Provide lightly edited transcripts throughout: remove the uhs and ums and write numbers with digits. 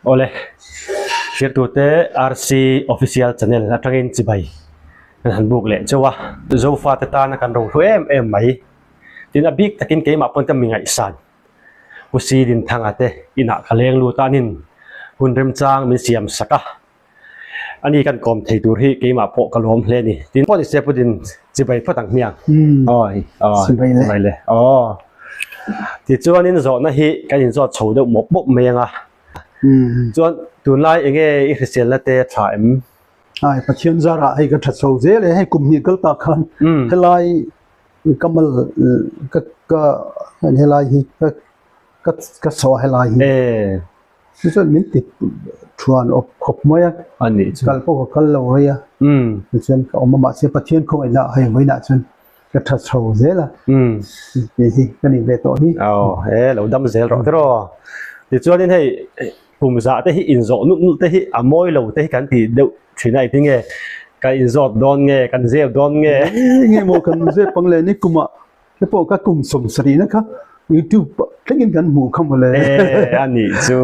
Awle, thirtute RC Official Channel atangin chibai kan han buk leh chauh a. Zofate tana kan rohlu em em mai. Tin a bik takin keimah pawn ka mi ngaihsan. Pu Si Dinthanga te inah ka leng lut a, anin hun remchang min siam sak a. Ani kan kawm thei tur hi keimah pawh ka lawm hle a ni. Tin pawh nise Putin chibai phawt ang hmiang. Awi aw chibai le aw. Tichuanin zawhna hi kan inzawt chho deuh mawp mawp mai ang a. Chuan tunlai enge i hriselna te tha em? Ai Pathian zarah hei ka tha chho zel e, hei kum hnih kal tak khan helai ka mal ka ka helai hi ka ka ka saw helai hi. Chu chuan min ti thuan awp khawp mai a, kal pawh ka kal lo rei a, tichuan ka awm a mahse Pathian khawngaihna hei vawiinah chuan ka tha chho zel a, tih hi ka nih ve tawh hi. Aw he lo dam zel rawh tiraw. Tichuanin hei kum zah te hi inzawh nulh nulh te hi a mawi lo te hi kan ti deuh thin a engtin nge kan inzawt dawn nge kan zep dawn nge. Enge maw kan zep ang le ni kumah He pawh ka kum sawmsarihna kha YouTube thlengin kan hmuh kha mawle. E a nih chu.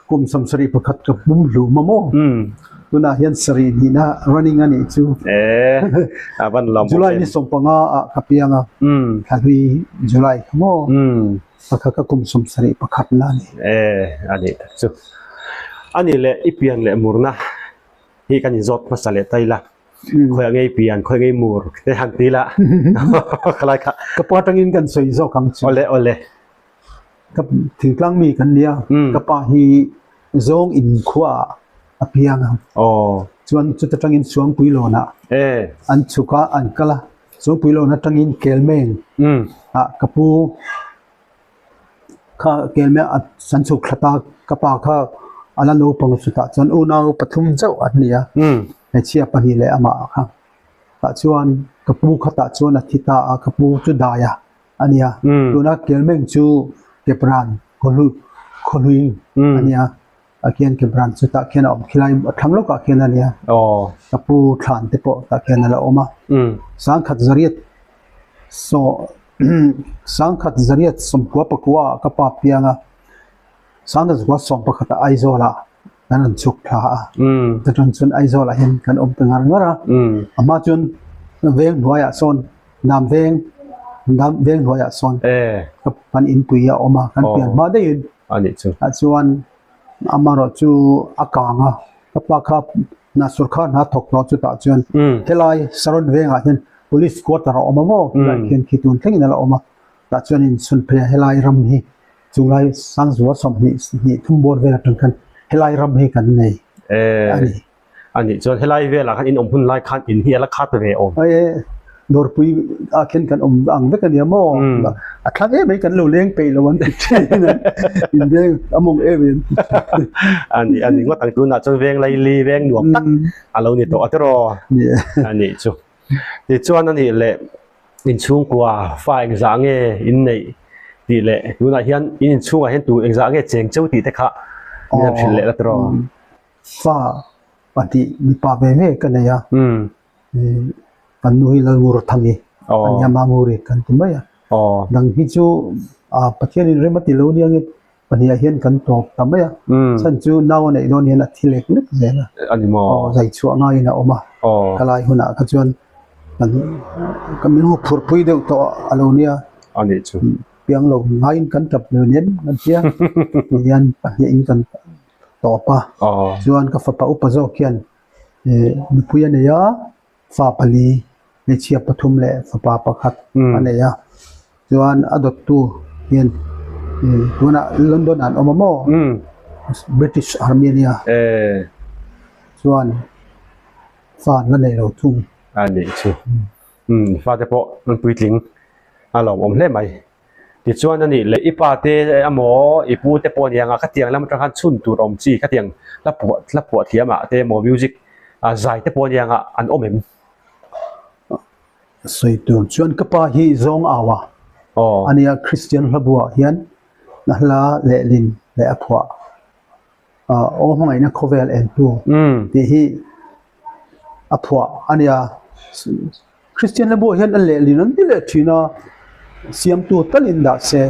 Kum 71 ka pum hlum a maw? Tunah hian sarih hnihna running a nih chu. E a van lawm bawk em. July ni 15 ah ka piang a. Thla hlui July kha maw? Pakhat ka kum 71 na a ni. E a nih tak chu. A nih leh i pian leh murna hi kan inzawt hmasa leh ta ila. Khawiah ngei pian, khawiah ngei mur te han ti la khalai kha. Ka pa tangin kan sawi zawk ang chu. Awle awle. Ka thingtlang mi kan nia, ka pa hi zawng in khua ah a piang a. Aw. Chuan chuta tangin Suangpuilawn ah an chhuk a, an kal a. Suangpuilawn atangin Kelmeng ah ka pu Kha kelmeh a san chhuk thla ta ka pa kha a la naupang chutah chuan unau pathum chauh an ni a, hmeichhia pahnih leh amah kha tah chuan ka pu khatah chuan a thi ta a, ka pu chu dai a a ni a, tuna kelmeng chu kepran khawhlui khawhlui a ni a. Ah khian ke branch chu tah khian a awm khilai a thlang lawkah khian a nia ka pu thlan te pawh tah khian a la awm a sangkhat zariat saw sangkhat zariat sawmkua pakua ah ka pa piang a sangkhat zakua sawm pakhat ah Aizawl ah kan rawn chhuk thla a chutah chuan Aizawl ah hian kan awm ta ngar ngar a a hma chuan veng hnuaiah sawn dam veng dam veng hnuaiah sawn kan inpui a awm a kan pian hma daihin tah chuan. Amaherawh chu a kang a, ka pa kha hna sorkar hna thawk tawh chutah chuan helai Saron vengah hian police quarter a awm a maw tilai khian khi tun thlengin a la awm a, tah chuan inchhun phei a helai ram hi chunglai Sangzua 20 hnih thum bawr vel atang khan helai ram hi kan nei a ni. A nih chuan helai velah khan in awm hun lai khan in hi a la khat ve awm. Ae, dawrpui ah khin kan awm ang vek a nia maw? A thlang em mai kan lo leng peih lo an ti thin a, in veng a mawng em em an ti thin. A nih a ni ngawt ang tunah chuan veng laili veng nuam tak a lo ni tawh a tiraw? A nih chu. Tichuan a nih leh inchhungkua fa engzah nge in neih tih leh tunah hian in inchhungah hian tu engzah nge cheng cheu tih te kha min han hrilh leh la tiraw? Fa pahnih mipa ve ve ka nei a, kan nu hi Lalngurthangi a nia, Manguri kan ti mai a. Dang hi chu Pathianin rem a ti lo nia nge pahniha hian kan tawp ta mai a, chhan chu nau a neih dawn hian a thi lek lek zel a, zai chhuah ngaiin a awm a, ka lai hunah kha chuan kan min huphurhpui deuh tawh a lo nia. Piang lo ngaiin kan tap lo nen kan tia, tihian pahnihin kan. tawp a chuan ka fapa upa zawk hian ih nupui a nei a fa pali hmeichhia pathum leh fapa pakhat a nei a chuan a dawttu hian ih tunah London ah an awm a maw British Army a nia chuan fa an la nei lo thung. A nih chu fate pawh an puitling a lawmawm hle mai. Tichuan a nih leh i pa te emaw i pu te pawh a ni ang a, khatiang lam atang khan chhun tur awm chi khatiang hla phuah hla phuah thiam ah te emaw music ah zai te pawh a ni ang a an awm em? Sawi tur chuan ka pa hi zawng au a a nia Kristian hla buah hian a hla lehlin leh a phuah aw hmangaihna khawvel entu tih hi a phuah a nia. Kristian lam pawh hian a lehlin an ti leh thin a, siamtu talin dah se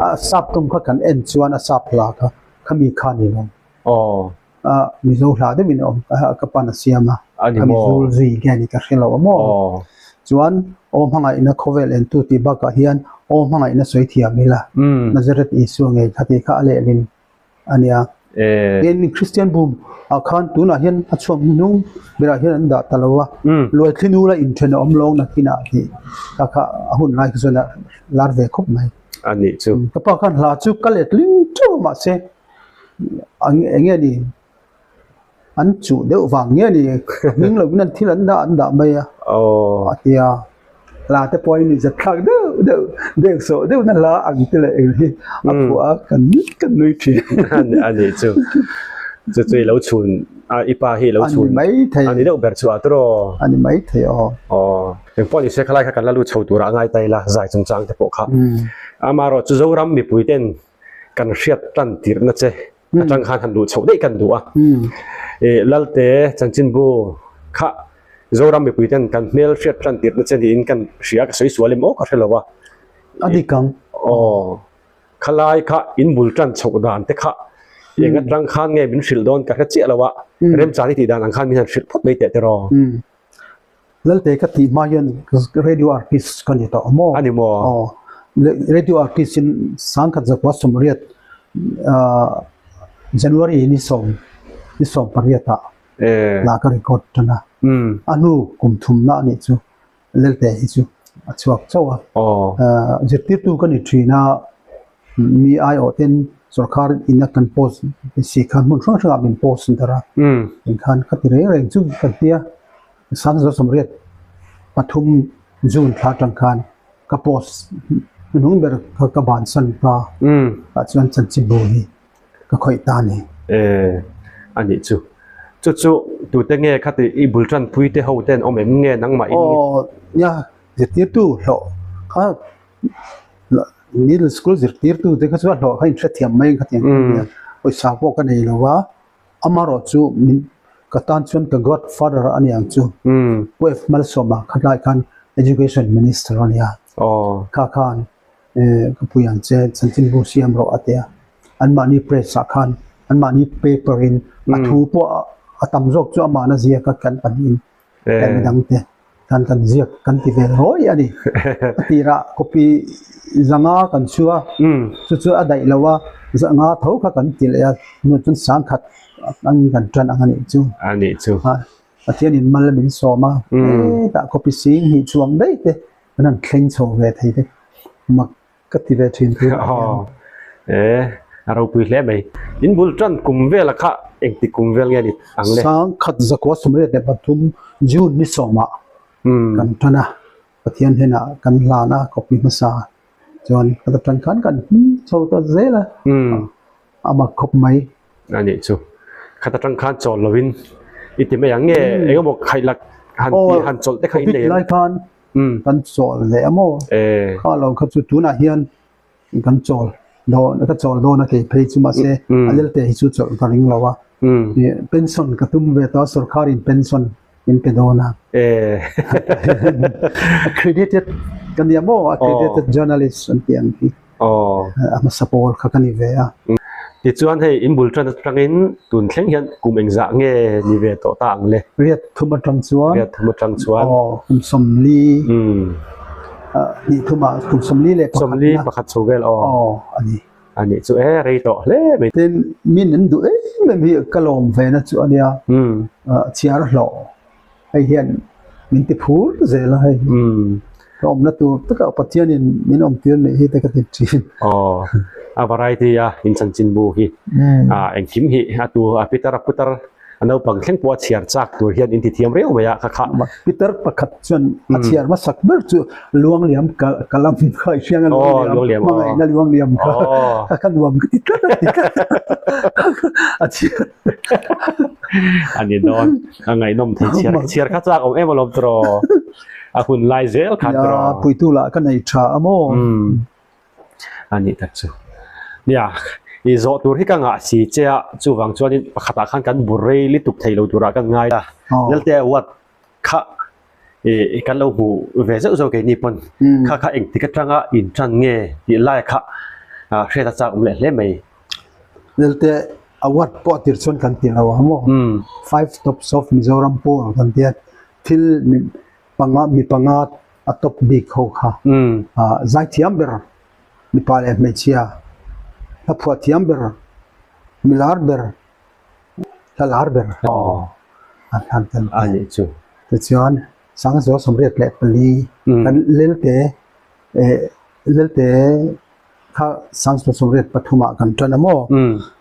a sap tawng kha kan en chuan a sap hla kha khami kha a ni lo. Aw. A Mizo hla deuhin a awm ka pan a siam a. A ni Ka maw? Mizo zui nge ni ka hre lo a maw? Aw. Chuan Aw hmangaihna khawvel entu tih bakah hian Aw hmangaihna sawi thiam ila. Nazareth Isua ngei kha tih kha a lehlin a nia. Tin, Kristian bum ah khan tunah hian a chhuak hnung berah hian an dah ta lo a, Luaithli nu la inthen a awm lawng nakinah tih kha kha a hun lai kha chuan a lar ve khawp mai. A nih chu. Ka pa khan hla chu ka let ling teuh a mahse eng nge ni An chuh deuh vang nge ni hming lovin an thil an dah an dah mai a a ti a, hla te pawh a inzat thlak deuh deuh deuh sawh deuh na hla ang te leh eng hi a phuah a kan kan nui thin. A nih chu chu chu i lo chhun a i pa hi i lo chhun a ni mai thei a ni deuh ber chu a tawh a ni mai thei aw. Aw engpawh ni se khalai kha kan la lut chho turah a ngai ta ila zai chungchang te pawh kha amaherawh chu Zoram mipui ten kan hriat tan tirhna che atang khan han luh chhoh daih kan duh a. I Lalte chanchinbu kha Zoram mipui ten kan hmel hriat tan tirhna che niin kan hria ka sawi sual em aw ka hre lo a. A dik ang. Aw khalai kha in bul tan chhoh dan te kha eng atang khan nge min hrilh dawn ka hre chiah lo a, remchang i tih dan ang khan min han hrilh phawt mai teh tiraw. Lalte ka tih hma hian radio artist ka ni tawh maw? A ni maw? Aw, radio artist in sangkhat zakua sawmriat ah January ni sawm ni sawm pariat ah la ka record tan a. A hnu kum thumna a nih chu Lalte hi chu a chhuak chauh a. Zirtirtu ka ni thin a. Mi aiawh ten sorkar ina kan post si khan hmun hrang hrangah min post darh a, engkhan ka ti reng reng chu ka ti a, 1973 June thla atang khan ka post hnuhnung ber kha ka bansan ta, tah chuan chanchinbu hi ka khawih ta a ni. E, a nih chu. Chu chu tute nge khati i bul tanpui te ho ten awm em nge nangmah in? Aw, nia zirtirtu hlawh kha Middle school zirtirtu te kha chu a hlawh kha inhrethiam mai ang khatiang kha ania pawisa pawh ka nei lo a amaherawh chu min ka tan chuan ka god father a ni ang chu Pu F Malsawma kha tlai khan education minister a nia kha khan ka pui ang che chanchinbu siam rawh a ti a anmahni press ah khan anmahni paper in a thu pawh a tam zawk chu amahna ziak a kan pahnihin kan midangte. Kan kan ziak kan ti ve rawih a ni. A tirah copy zanga kan chhu a, chu chu a daih lo a, zanga tho kha kan ti leh a, hnu chuan sangkhat atangin kan tan ang a nih chu. A nih chu. Pathianin mal min sawm a, hetah copy sing hnih chuang daih te kan han thleng chho ve thei te mak Ka ti ve thin thin ah hian. E, a ropui hle mai. In bul tan kum vela kha engti kum vel nge ni ang le? Sangkhat zakua 93 June ni sawmah kan tan a, Pathian hnenah kan hlan a, copy hmasa chuan ka ta tan khan kan hming chho ta zel a, a mak khawp mai. A nih chu. Khat atang khan chawl lovin i ti mai ang nge engemaw khaihlak han tih han chawlh te kha in nei em? Covid lai khan kan chawl leh a maw? Kha lo kha chu tunah hian kan chawl dawn ka chawl dawn a kei phei chu mahse a lelte hi chu chawlh ka ring lo a. Pension ka tum ve tawh a sorkarin pension min pe dawn a. Accredited ka nia maw? Accredited journalist an tih ang hi. A hmasa pawl kha ka ni ve a. Tichuan hei in bul tan atangin tun thleng hian kum engzah nge ni ve tawh ta ang le? Riat thum atang chuan. Riat thum atang chuan. Aw kum 40 hnih thumah kum 41 na. 41 pakhat chho vel aw. Aw a ni. A nih chu e rei tawh hle mai. Tin min an duh em em hi ka lawm ve na chu a nia. Chhiar hlawh. Hei hian min ti phur zel a hei. Ka awmna tur takah Pathianin min awm tir nih hi te ka ti thin. Aw, a variety a in chanchinbu hi a engkim hi a tu a pitar a putar a naupang thleng pawh a chhiar chak tur hian in ti thiam riau mai a kha kha. Pitar pakhat chuan a chhiar hmasak ber chu Luangliam ka lam kha i hriang a Luangliam hmangaihna Luangliam kha kha ka nuam ka ti tlat a ti tlat a chhiar. A ni dawn a ngaihnawm thei chhiar chhiar kha chak awm em alawm tiraw a hun lai zel khan tiraw. Nia puitu lah ka nei tha a maw. A nih tak chu. Nia i zawh tur hi ka ngah si che a chuvang chuanin pakhatah khan kan bu rei lutuk thei lo turah ka ngai a. Lelte award kha i kan lo hmu ve zeuh zeuh keini pawn kha kha engtik atanga in tan nge tih lai kha hriat a chak awm leh hle mai. Lelte. Award pawh tir chuan kan ti lo a maw? Five Tops of Mizoram Poll kan tia thil mi panga mi panga a top bik ho kha zaithiam ber mipa leh hmeichhia hla phuah thiam ber milar ber hla lar ber an han kan ti. Tichuan Sangzual 84 kan Lelte Lelte kha 1983 ah kan tan a maw?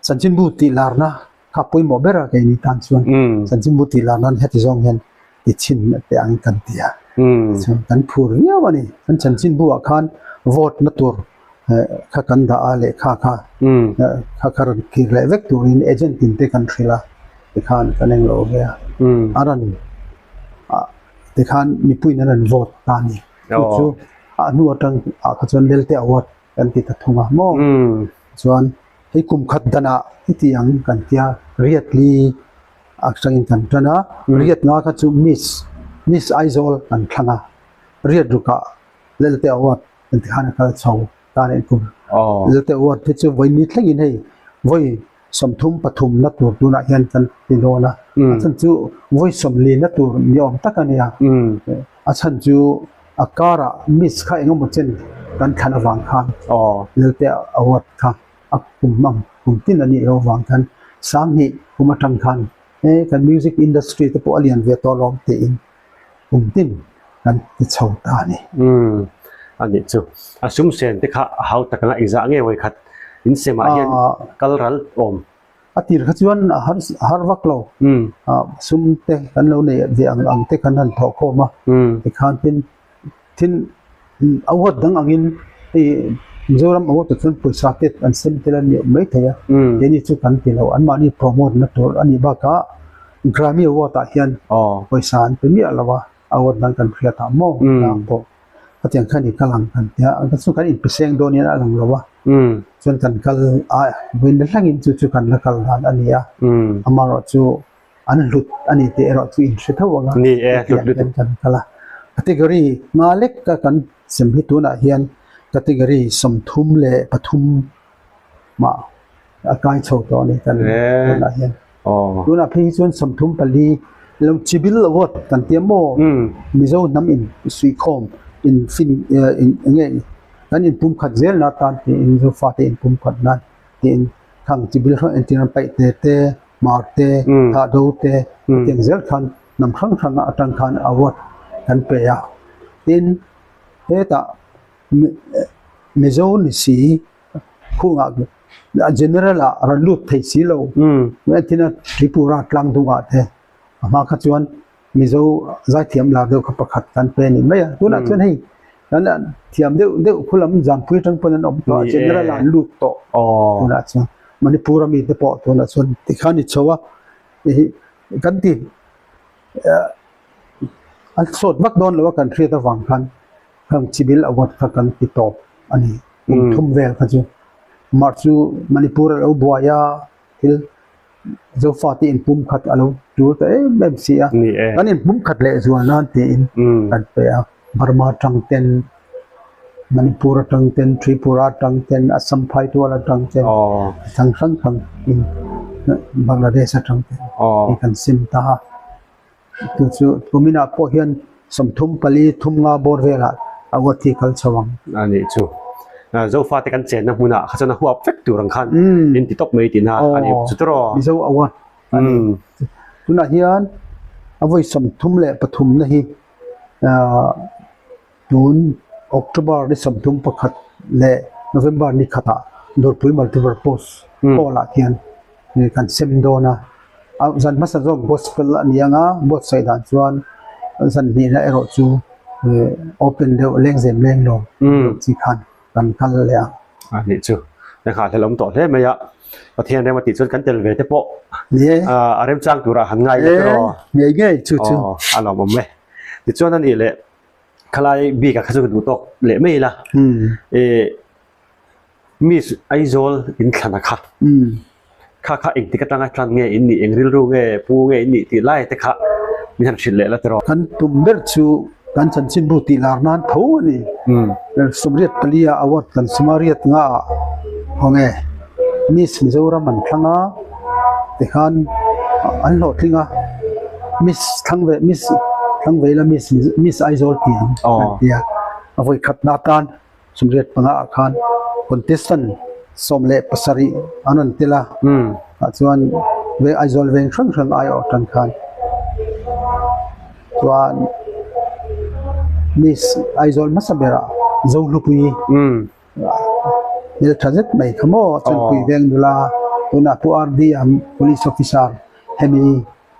Chanchinbu tih larna kha pawimawh ber a keini tan chuan chanchinbu tih lar nan heti zawng hian ti chhin teh ang kan ti a. Tichuan kan phur viau a ni. Kan chanchinbu ah khan vote na tur kha kan dah a lehkha kha kha kha rawn kir leh vek turin agent tin te kan hrilh a tikhan kan englo ve a. A rawn tikhan mipuiin an rawn vote ta a ni. Chu chu a hnu atang ah kha chuan Lelte Award kan ti ta thung a maw? Chuan hei kum khat danah heti ang kan tia riat li atangin kan tan a, riat nga kha chu Miss Miss Aizawl kan thlang a, riat rukah Lelte Award kan ti khan a kal chho ta a nih kum. Lelte Award hi chu vawi thlengin hei vawi 33 na tur tunah hian kan ti dawn a, a chhan chu vawi 40 na tur ni awm tak a nia, a chhan chu a karah miss kha eng emaw chen kan thlan avang khan Lelte award kha a kum ang kum tin a nih loh avang khan 2000 kum atang khan he kan music industry te pawh a lian ve tawh lawm tiin kum tin kan ti chho ta a ni. Umm a nih chu. A sum sen te kha a hau tak anga engzah nge vawi khat in sem ah hian kal ral awm. A tir kha chuan a har a har vak lo. Sum te kan lo nei ve ang ang te kan han thawh khawm a. Tikhan tin thin a huat dang angin hei Mizoram awt ah chuan pawisa te an sem tel a ni mai thei a. Keini chu kan ti lo anmahni promote na tur a nih bakah Grammy Award ah hian pawisa an pe miah lo a, award dang kan hriat ah maw tlang pawh hetiang khan i kal ang kan tia a chu kan inpe seng dawn hian a lang lo a, chuan kan kal a vawiin la hlangin chu chu kan la kal dan a ni a, amaherawh chu an hlut a ni tih erawh chu in hre tho ang a, hetiang hian kan kal a, category nga lek ka kan sem hi tunah hian category 33 mah a kai chho tawh a ni kan tunah hian tunah phei hi chuan 34 lo chibil award kan tia maw Mizo hnam in suihkhawm in fin in enge kan inpumkhat zel na tan tiin Zofa te inpumkhat nan tiin khang chibil hrang entir an paih te te hmar te thahdo te hetiang zel khan hnam hrang hrang atang khan award kan pe a tin hetah Mizo ni si Khungah a general ah rawn lut thei si lo. Entina Tripura tlangdungah te a hma kha chuan Mizo zaithiam lar deuh kha pakhat kan pe a ni mai a. Tunah chuan hei kan thiam deuh deuh khulam Zampui atang pawn an awm tawh a, general ah an lut tawh. Tunah chuan Manipur ami te pawh tunah chuan tikhan i chho a, kan ti a sawt vak dawn lo a kan hriat avang khan Khang chibil award kha kan ti tawp a ni. Kum thum vel kha chu March chu Manipur a lo buai a, thil Zofa te inpum khat a lo tul ta em em si a. Kan inpum khat leh zual nan tiin kan pe a. Burma atang ten, Manipur atang ten, Tripura atang ten, Assam Phaitual atang ten, hrang hrang hrang in Bangladesh atang ten kan sim ta a. Chu chu kuminah pawh hian 34 thum nga bawr velah a uat hi kal chho ang. A nih chu. Zofa te kan chenna hmunah kha chuan a huap vek tur ang khan in ti tawp mai tihna a ni chu tawh. Mizo award a ni. Tunah hian a vawi 33 na hi Tun October ni 31 leh November ni khatah Dawrpui Multipurpose Hall ah hian kan sem dawn a, zan hmasa zawk Gospel a ni ang a, buatsaih dan chuan zan hnihna erawh chu open deuh lengzem leng lo deuh chi khan kan kal leh ang. A nih chu, hengah hlel awm tawh hle mai a, Pathian rem a tih chuan kan tel ve te pawh a remchang turah han ngai leh erawh. Ngei ngei chu chu. A lawmawm e. Tichuan a nih leh. Khalai bik ah kha chu ka duh tawk leh mai ila. Eh Miss Aizawl in thlan a kha. Kha kha engtik atanga tlan nge in nih eng rilru nge pu nge in nih tih lai te kha min han hrilh leh la tiraw. Kan tum ber chu kan chanchinbu tih lar nan tho a ni. 84 ah award kan sum a riat nga ah haw nge Miss Mizoram an thlang a. Tikhan an hlawhtling a, Miss Thlangve Miss Thlangveila Miss Miss Aizawl tih an ti a, a vawi khatna atan Sumriat panga ah khan contestant 17 an rawn tel a, tah chuan veng Aizawl veng hrang hrang aiawh atang khan chuan Miss Aizawl hmasa berah Zohlupui hmeltha zet mai kha maw Chawlhpui veng nula tunah Pu RD a police officer hemi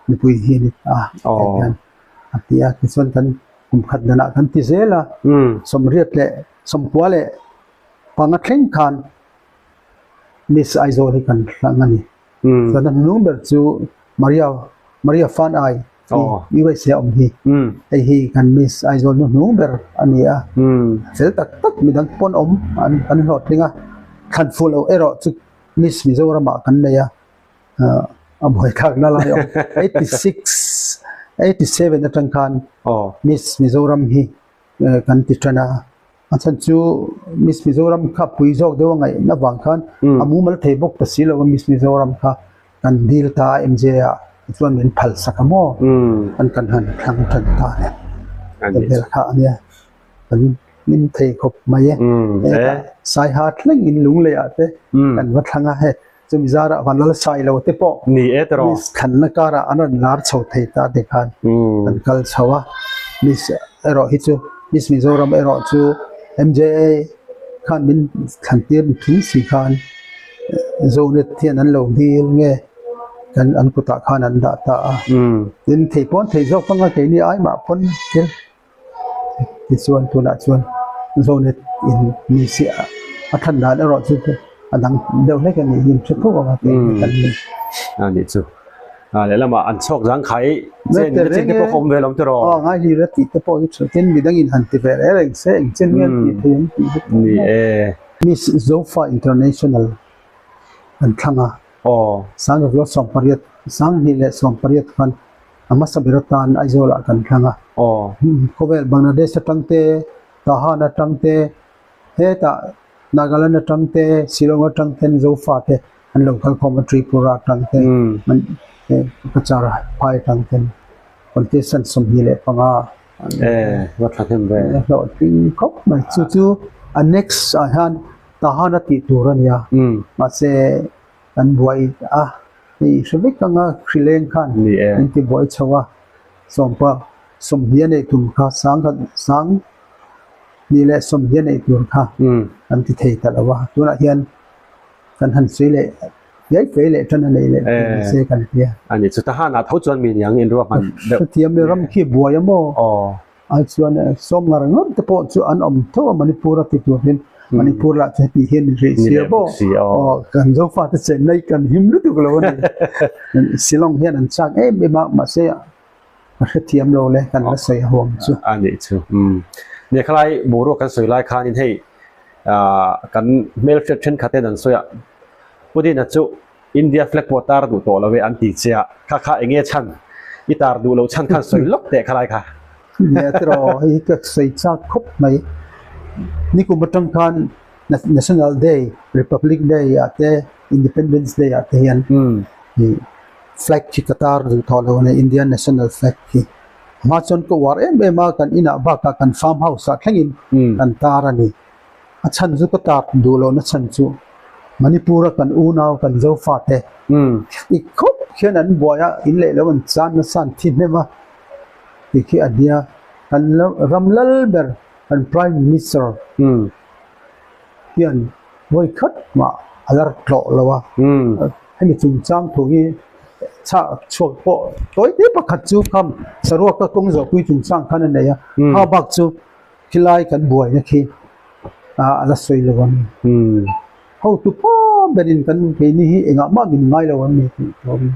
nupui hi a ni ta a hian a ti a tichuan kan kum khat danah kan ti zel a 95 thleng khan Miss Aizawl hi kan hlang a ni chuan a hnung ber chu Maria Maria Fanai hi USA a awm hi hei hi kan Miss Aizawl hnuhnung ber a ni a fel tak tak midang pawn awm an kan hlawhtling a thlan fuh loh erawh chu Miss Mizoramah kan nei a. a buaithlakna lai awm 86 87 atang khan Miss Mizoram hi kan ti tan a a chhan chu Miss Mizoram kha pui zawk deuh a ngaihna vang khan a mumal thei bawk ta si lo a Miss Mizoram kha kan dil ta a MJ ah chuan min phal sak a maw an kan han thlang tan ta a ni vel kha a nia kan hlim thei khawp mai e Saiha thleng in Lunglei ah te kan va thlang a hei. Chumi zarah van lal sai lo te pawh Ni e tiraw. Miss thlanna karah an rawn lar chho thei ta te khan kan kal chho a. Miss erawh hi chu Miss Mizoram erawh chu MJA khan min thlan tir ni thung si khan Zonet hian an lo dil nge kan an kutah khan an dah ta a. Tin thei pawn thei zawk anga keini ai mah pawn thil Tichuan tunah chuan Zonet in mi si a than dan erawh chu a dang deuh hlek a nih hi hre tho ang a tih hi kan ni. A nih chu. A lehlamah an chhawk zang khai chen na chin te pawh awm ve lo tiraw? Aw ngai hlir a tih te pawh hi tha tin midang in han ti ve reng reng se eng chen nge an tih thei ang tih hi. Ni e. Miss Zofa International an thlang a. Aw. Sangzawh 18 2018 khan A hmasa ber atan Aizawlah kan thlang a. Khawvel Bangladesh atang te, Tahan atang te, hetah Nagaland atang te, Shillong atang ten Zofa te an lo kal khawm a, Tripura atang te, Cachar phai atang ten contestant 25 an hlawhtling khawp mai. Chu chu a next ah hian Tahan a tih tur a nia, mahse kan buai a. Hei hre vek anga hrileng khan min ti buai chho a, sawmpa 20 a neih tum kha sangkhat 20 a neih tur kha kan ti thei ta lo a, tunah hian kan han sawi leh fiai fiai leh tan a nei leh tur ni se kan ti a. A ni, chuta hanah tho chuan mi niang inruah hman deuh. Hrethiam le ram khi buai a maw? Ai chuan sawm ngar ngar te pawh chu an awm tho a Manipur a ti tur hian Manipur lah chu heti hian in rih si a bawk aw kan Zofa te chenna hi kan him lutuk lo a ni Shillong hian an chak em em a mahse a hrethiam lo le kan la sawi huam chu. A nih chu nia khalai boruak kan sawi lai khanin hei kan hmelhriat thenkhat ten an sawi a Pudina chu India flag pawh tar duh tawh lo e an ti che a, kha kha eng nge chhan? I tar duh loh chhan khan sawi lawk teh khalai kha. Nia tiraw hei hi ka sawi chak khawp mai. Nikum atang khan National Day, Republic Day ah te, Independence Day ah te hian flag hi ka tar duh tawh lo a ni, Indian National Flag hi. A hma chuan ka uar em em a, kan inah bakah kan farm house ah thlengin kan tar a ni. A chhan chu ka tap duh lohna chhan chu Manipur a kan unau kan Zofa te i khawp khian an buai a, in leh lo an chan nasa an thi hnem a tih khi a nia. Kan ram lal ber kan Prime Minister hian vawi khat mah a lar tlawh lo a, hemi chungchang thu hi chhah chhuak pawh tawi te pakhat chu kham saruaka kawng zawhpui chungchang khan a nei a, kha bak chu Khilai kan buaina khi a la sawi lo ang. Hotu pa berin kan keini hi engah mah min ngai lo ang ni tih turin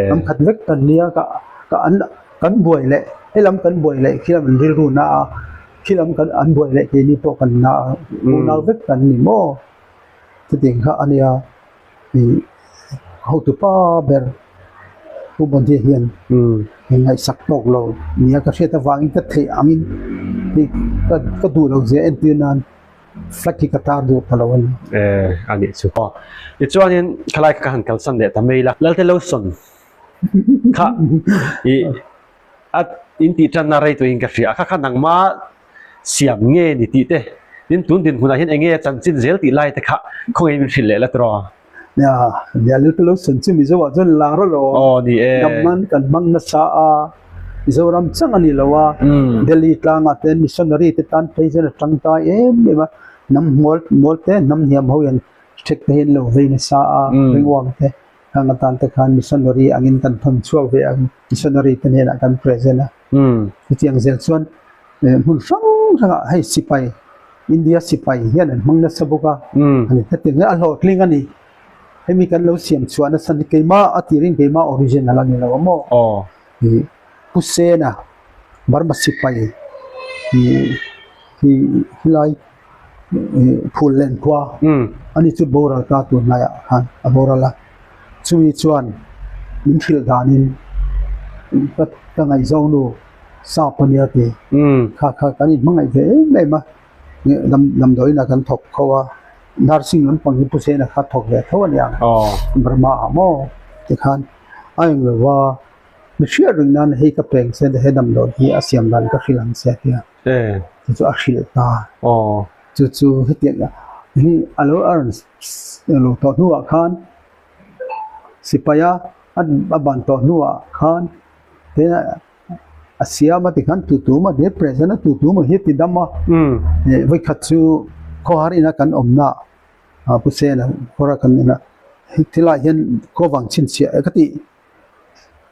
kan khat vek kan nia ka ka an kan buai leh helam kan buai leh khilam an rilru na a khilam kan an buai leh keini pawh kan na a unau vek kan ni maw chutiang kha a nia. Ih hotu pa ber Pu Modi hian min ngaihsak tawk lo nia ka hriat avangin ka theih angin hei ka ka duh lo zia entir nan Flag hi ka tar duh ta lo a ni. Eh, a nih chu. Aw, tichuanin khalai kha ka han kalsan leh ta mai la. Lalte Lawson kha i a in tih tanna rei tuihin ka hria a, kha kha nangma siam nge ni tih te, tin tun dinhmunah hian enge chanchin zel tih lai te kha khawngaih min hrilh leh la tiraw? Nia, nia Lalte Lawson chu Mizo ah chuan lar alawm. Aw ni e. Dam nan kan hmang nasa a, Mizoram chang a ni lo a, Delhi tlangah te missionary te tan phei chuan a tangkai em em a, hnam hmual mual te hnam hniam ho hian ṭhek te hi an lo vei nasa a, ringawm te khang atan te khan missionary angin kan thawn chhuak ve ang missionary te hnenah kan present a. Chutiang zel chuan hmun hrang hrangah hei sipai India sipai hian an hmang nasa bawk a, hetiang hian a hlawhtling a ni. Hemi kan lo siam chhuah nasa ni keimah a tirin keimah original a ni lo a maw? Ih Pu Sena Burma sipai ih hi helai ih Phullen khua ani chu boral ta tur hnaiah khan a boral a chumi chuan min hrilh danin ka ka ngaihzawng nu sap a nia ti kha kha kan inhmangaih ve em em a damdawiin ah kan thawk kho a nursing lampang hi Pu Sena kha thawk ve tho a niang Burma ah maw tikhan a englo va. Mi hriat reng nan hei ka peng che he damdawi hi a siam dan ka hrilh ang che tia chu chu a hrilh ta. Chu chu hetiang hi a lo a rawn lo tawh hnuah khan sipaia a ban tawh hnuah khan a siam a tikhan tu tu maw he present a tu tu maw hi a ti dam a vawikhat chu khawhar ina kan awmna ah Pu Sena khawhar kan awmna thilai hian khuavang chhinchhiah ka tih.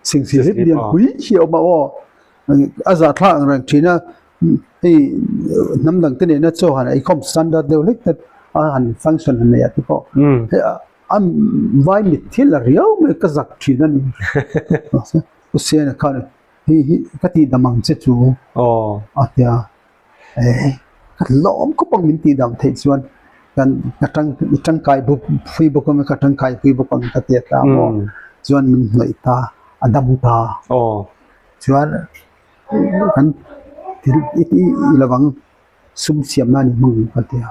Singsi hlip lian pui hi a awm a aw a zah thlak ang reng thin a hei hnam dang te nena chaw han eikhawm standard deuh hlek te a han function han nei ah te pawh hei a vai mit thil a riau mai ka zak thin a ni Pu Sena khan hei hi ka tih dam ang che chu a tia. Eh ka hlawm khawp ang min tih dang theih chuan kan ka tang i tangkai bawk phui bawk ang ka tangkai pui bawk ang ka ti a ta maw chuan min hnawih ta a dam ta chuan kan thil i i lovang sum siam nan i hmang ka ti a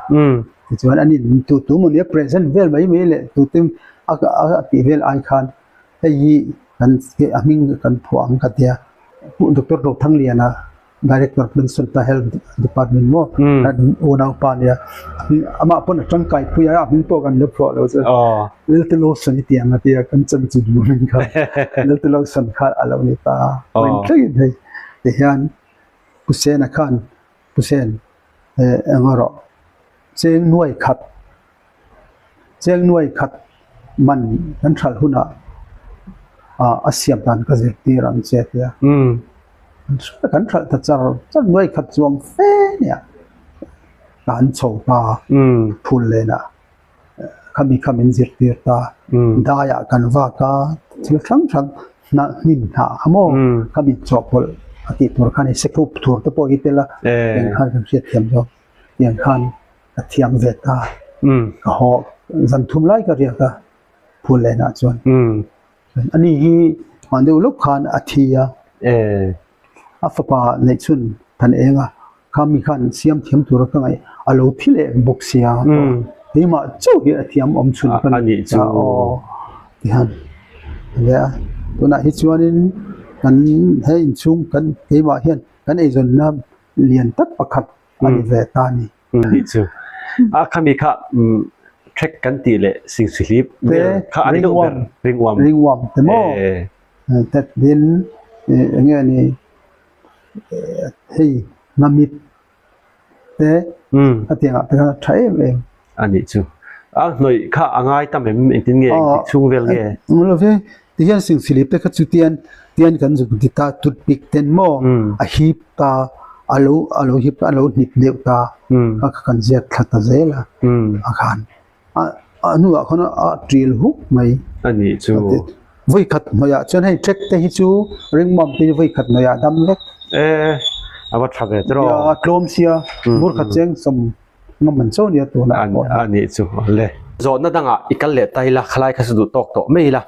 tichuan ani tu tu maw nia present vel mai mai leh tute a a tih vel ai khan hei hi kan a hming kan phuah ang ka ti a Doctor Rothangliana. Director Pension ta Health Department maw kan unaupa nia amah pawn a tangkai pui a a hming pawh kan la phuah lo chu Lelte Lawson i tih ang a tia kan chanchin hming kha Lelte Lawson kha a lo ni ta a point thlengin hei tihian Pu Sena khan Pu Sen eng erawh cheng nuai khat Cheng nuai khat man kan hralh hunah a siam dan ka zirtir ang che tia kan hralh ta char char nuai khat chuang fe nia ka an chho ta phul lenah khami kha min zirtir ta daiah kan vak a thil hrang hrang hnah hnim hnah kha maw khami chawhpawlh a tih tur kha a ni sekhup tur te pawh hi tel a eng khan kan hriatthiam zawk tiang khan. Ka thiam ve ta. Ka haw zan thum lai ka riak a phul lenah chuan. Ani hi hman deuh lawk khan a thi a. A fapa neih chhun than eng a, kha mi khan siam thiam tura ka ngaih a lo thi leh bawk sia. Keimah chauh hi a thiam awm chhun ka ni ta aw tihian a ni a. Tunah hi chuanin kan he inchhung kan keimah hian kan eizawnna lian tak pakhat a ni ve ta a ni. Tih chu a khami kha trek kan tih leh singsihlip vel kha a ni deuh ber ringawm ringawm te maw tet din eng nge ni hei ngamit te a tiangah te khan a tha em em a nih chu a hnawih kha a ngai tam em engtin nge engtik chhung vel nge eng lo ve tihian singsihlip te kha chu tian tian kan zuk ti ta toothpick ten maw a hip ta a lo a lo hip a lo hnip deuh ta a kha kan ziak thla ta zel a a khan a a hnuah khawn a ṭil huk mai a nih chu vawi khat hnuaiah chuan hei trek te hi chu ringmam te hi vawi khat hnuaiah dam vek e a va ṭha ve tawh a tlawm sia bur khat cheng sawm ngam an cho nia tunah pawh a nih chu le zawhna dangah i kal leh ta ila khalai kha chu duh tawk tawh mai ila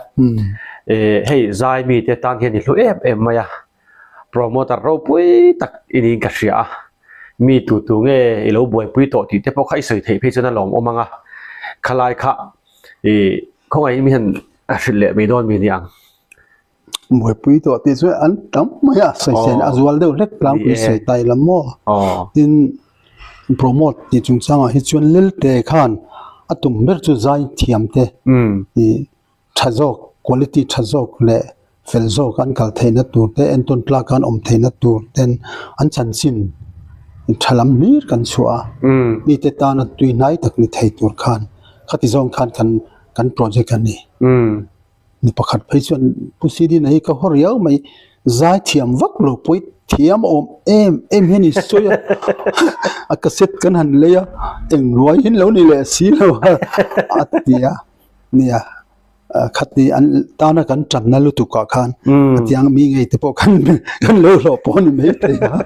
e hei zai mi te tan hian i hlu em em mai a. Promoter ropui tak i niin ka hria a. Mi tu tu nge i lo buaipui tawh tih te pawh kha i sawi theih phei chuan a lawmawm ang a, khalai kha i khawngaihin mi hian a hrilh leh mai dawn mi ni ang. Buaipui tawh tih chu an tam mai a, sawisel a zual deuh hlek tlangpui sawi tai lam maw? Tin, promote tih chungchangah hi chuan Lelte khan a tum ber chu zai thiam te i tha zawk, quality tha zawk leh fel zawk an kal theihna tur te, entawn tlak an awm theihna tur ten an chanchin tha lam hlir kan chhuah a, mite tana tui hnai tak ni thei tur khan khati zawng khan kan kan project a ni. Mi pakhat phei chuan Pu Sidina hi ka haw riau mai, zai thiam vak lo pawi thiam awm em em hian i sawi a, a cassette kan han lei a, eng ruai hin lo ni leh si lo a a ti a, nia khatni an tana kan tanna lutuk ah khan a tiang mi ngei te pawh khan kan lo hlawh pawh a ni mai thei a,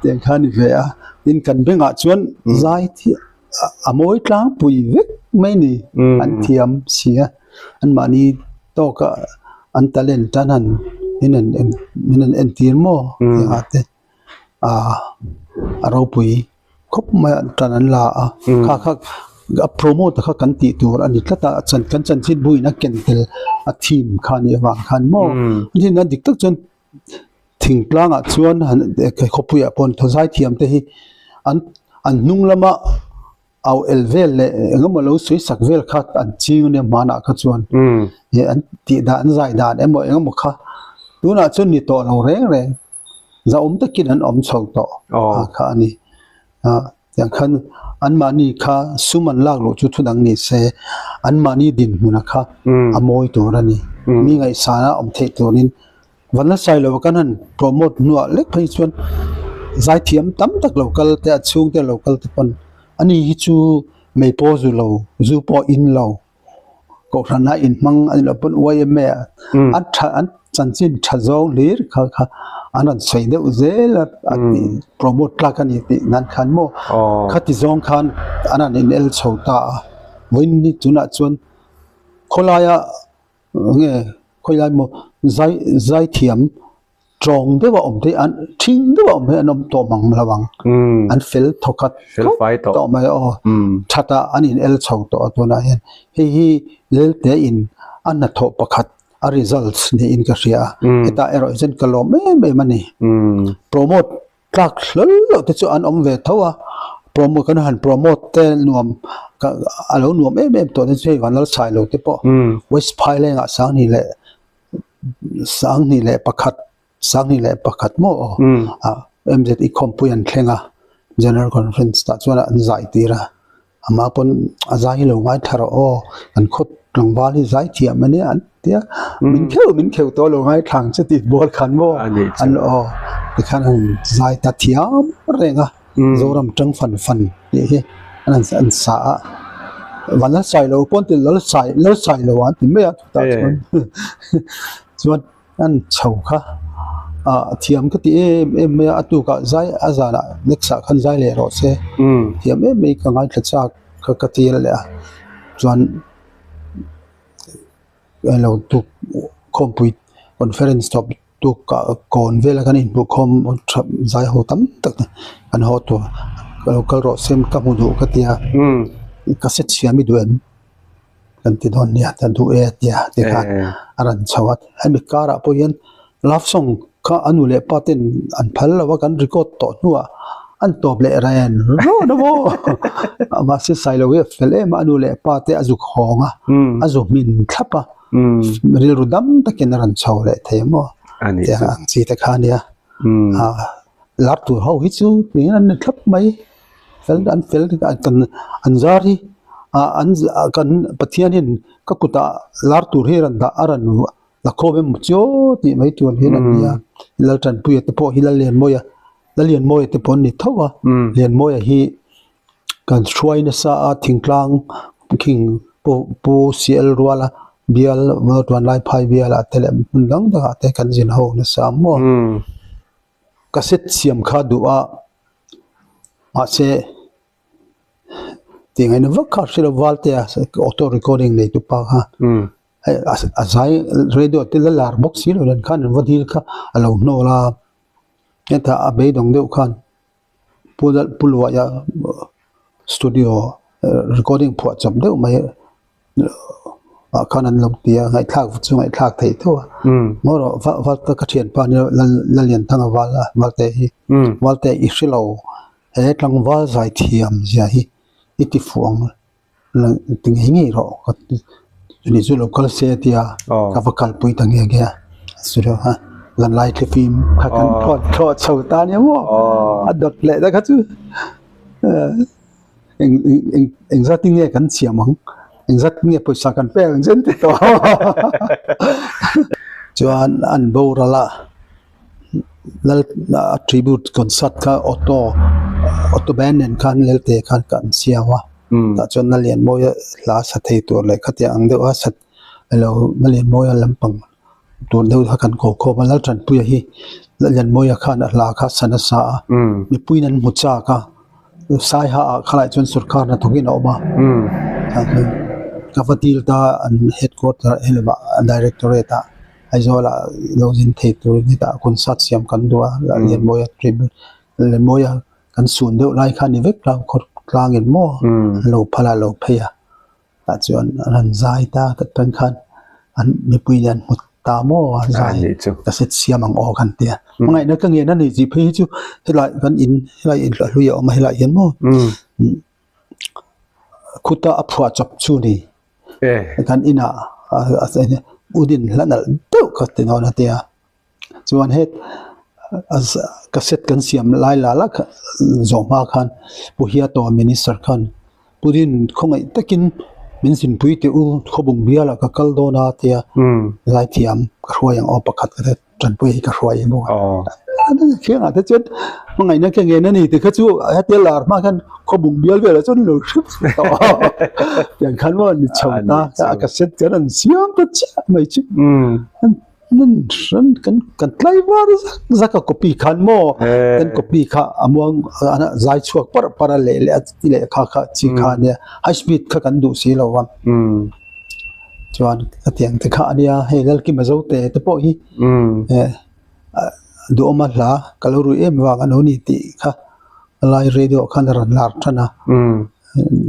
tiang kha a ni ve a, tin kan bengah chuan zai thiam. a mawi tlangpui vek mai ni an thiam si a anmahni tawka an talent tan han min han en min han entir maw tih ah te ah a ropui khawp mai a tan an la a kha kha a promote kha kan tih tur a ni tlat a chan kan chanchin buin a ken tel a theme kha a nih avang khan maw a dik tak chuan. Thingtlangah chuan han khawpuiah pawh thawzai thiam te hi an an hnung lama au el vel leh eng emaw lo sawi sak vel kha an ching ania hmanah kha chuan ih an tih dan an zai dan emaw eng emaw kha tunah chuan ni tawh lo reng reng zahawm takin an awm chho tawh a kha a ni ah tiang khan anmahni kha sum an lak luh chu thu dang ni se anmahni dinhmuna kha a mawi tur a ni mi ngaihsana awm theih turin. Vanlalsai lova kan han promote hnuah lek phei chuan zaithiam tam tak lo kal te a chhungte lo kal te pawn ani hi chu mei pawh zu lo zu pawh in lo kohhran a inhmang a ni loh pawn yma a tha an chanchin tha zawng hlir kha kha an rawn sawi deuh zel a a tih promote tlak a ni tih nan khan maw khati zawng khan an han in el chho ta a vawiin ni tunah chuan khawlaia. Nge khawilai maw zai zai thiam tawng deuh a awm te an thing deuh a awm hi an awm tawh mang lo ang an fel thawkhat khawp tawh mai aw that ah an in el chho tawh a tunah hian hei hi lelte in a hnathawh pakhat a results niin ka hria a hetah erawh hi chuan ka lawm em em a ni promote. Tlak hlawl loh te chu an awm ve tho a, promote kan han promote te nuam ka a lo nuam em em tawh te chu hei Vanlalsai lo te pawh West Phaileng ah Sanghnih leh Sanghnih leh pakhat Sanghnih leh pakhat maw aw ah MZ i khawmpui an thleng a General Conference tah chuan an zai tir a. Amah pawn a zai hi lo ngaithla rawh aw, kan khaw tlangval hi zai thiam a nia an ti a, min kheuh min kheuh tawh lo ngaithla ang che tih bual khan maw an aw tikhan an zai ta thiam reng a, Zoram tang fan fan tih hi an an sa a, van la sai lo pawn ti lal sai lal sai lo an ti mai a chutah chuan chuan. An chho kha ah thiam ka ti em em mai a, a tukah zai a zanah next ah khan zai leh rawh se thiam em mai ka ngaithla chak kha ka tir leh a chuan eng lo tuk khawmpui conference tawp tukah kawn vela kan inhmuh khawm tha zai ho tam tak an haw tur ka lo kal rawh se ka hmu duh ka tia ka set siam i duh em. Kan ti dawn nia ta duh e tia ti khan a rawn chho a hemi karah pawh hian love song kha a nu leh pa ten an phal lo a kan record tawh hnuah an tawp leh ren rawn a maw mahse sailo hi a fel em a a nu leh pa te a zuk hawng a a zu hmin thlap a rilru dam takin a rawn chho leh thei a maw tiang ang chi te kha a nia lar tur ho hi chu tiin an ni thlap mai. Fel an fel kan an zar hi ah an kan Pathian hian ka kutah lar tur hi a rawn dah a rawn la khawm emaw chiaw tih mai tur hian an ni a Laltanpuia te pawh hi Lallianmawia Lallianmawia te pawh an ni tho a Lianmawia hi kan hruai nasa a thingtlang khing pu pu CL ruala bial Vanlaiphai bialah te leh hmun dang dangah te kan zin ho nasa maw cassette siam kha duh a. Mahse tih ngaihna vak kha hre lo valte a auto recording nei tu pa kha hei a zai radio te la lar bawk si lo nen khan an va dil kha a lo hnawl a hetah a beidawng deuh khan. Pu Luaia studio recording phuah chawp deuh mai ah khan an lo ti a, ngaihthlak chu ngaihthlak theih tho a. Ngaw rawh val ka thianpa nia Lalianthanga val a Valte hi Valte i hre lo he tlangval zaithiam zia hi i ti fuh ang ti ngei ngei rawh ka chumi chu lo kal se a tia ka va kalpui ta nghe nghe a studio kha zanlai thlifim kha kan thlawh thlawh chho ta nia maw a dawt leh ta kha chu eng eng eng zat in nge kan siam ang eng zat nge pawisa kan pek ang zen ti tawh chuan an boral a lal a tribute concert kha auto auto band nen khan lelte khan kan siam a tah chuan na lian mawi a hla sa thei tur leh khatiang ang deuh a sat elo na lian mawi a lampang tur deuh kha kan ko khawm a Laltanpuia hi Lallianmawia khan a hla kha sa nasa a mipuiin an hmu chak a Saiha ah khalai chuan sorkar hnathawkin a awm a ka va dil ta an headquarter helama directorate ah Aizawl ah lo zin thei turin hetah concert siam kan duh a Lallianmawia tribute Lallianmawia kan sun deuh lai kha a ni vek tlang khawr tlangin maw an lo phal a lo phei a. Tah chuan an han zai ta tak tan khan an mipui nen an hmu ta maw a zai ka set siam ang aw kan tia. Hmangaihna ka ngen a ni tih phei hi chu helai kan in helai in hlui a awm a helai hian maw khuta a phuah chawp chu ni kan inah udin hla nalh deuh kha ti dawn a tia. Chuan het cassette kan siam lai la la zawh hma khan Pu Hiato Minister khan Putin khawngaih takin min zinpui teh u khawbung bialah ka kal dawn a tia zaithiam ka hruai ang aw pakhat ka tanpui hi ka hruai bawk a. Khiangah te chuan hmangaihna ka ngen a ni ti kha chu hetia lar hma khan khawbung bial velah chuan lo hre tawh a tiang khan maw ni chho ta cassette kan an siam ta chiah mai chu. Nan hran kan kan tlai var zak zak a copy khan maw kan copy kha a muang zai chhuak par par a leh leh a ti leh kha kha chi kha ania high speed kha kan duh si lo a chuan ka tiang te kha ania hei Lalkima Zote te pawh hi duhawma hla ka lo rui em vang a lo ni tih kha lai radio khan a rawn lar tan a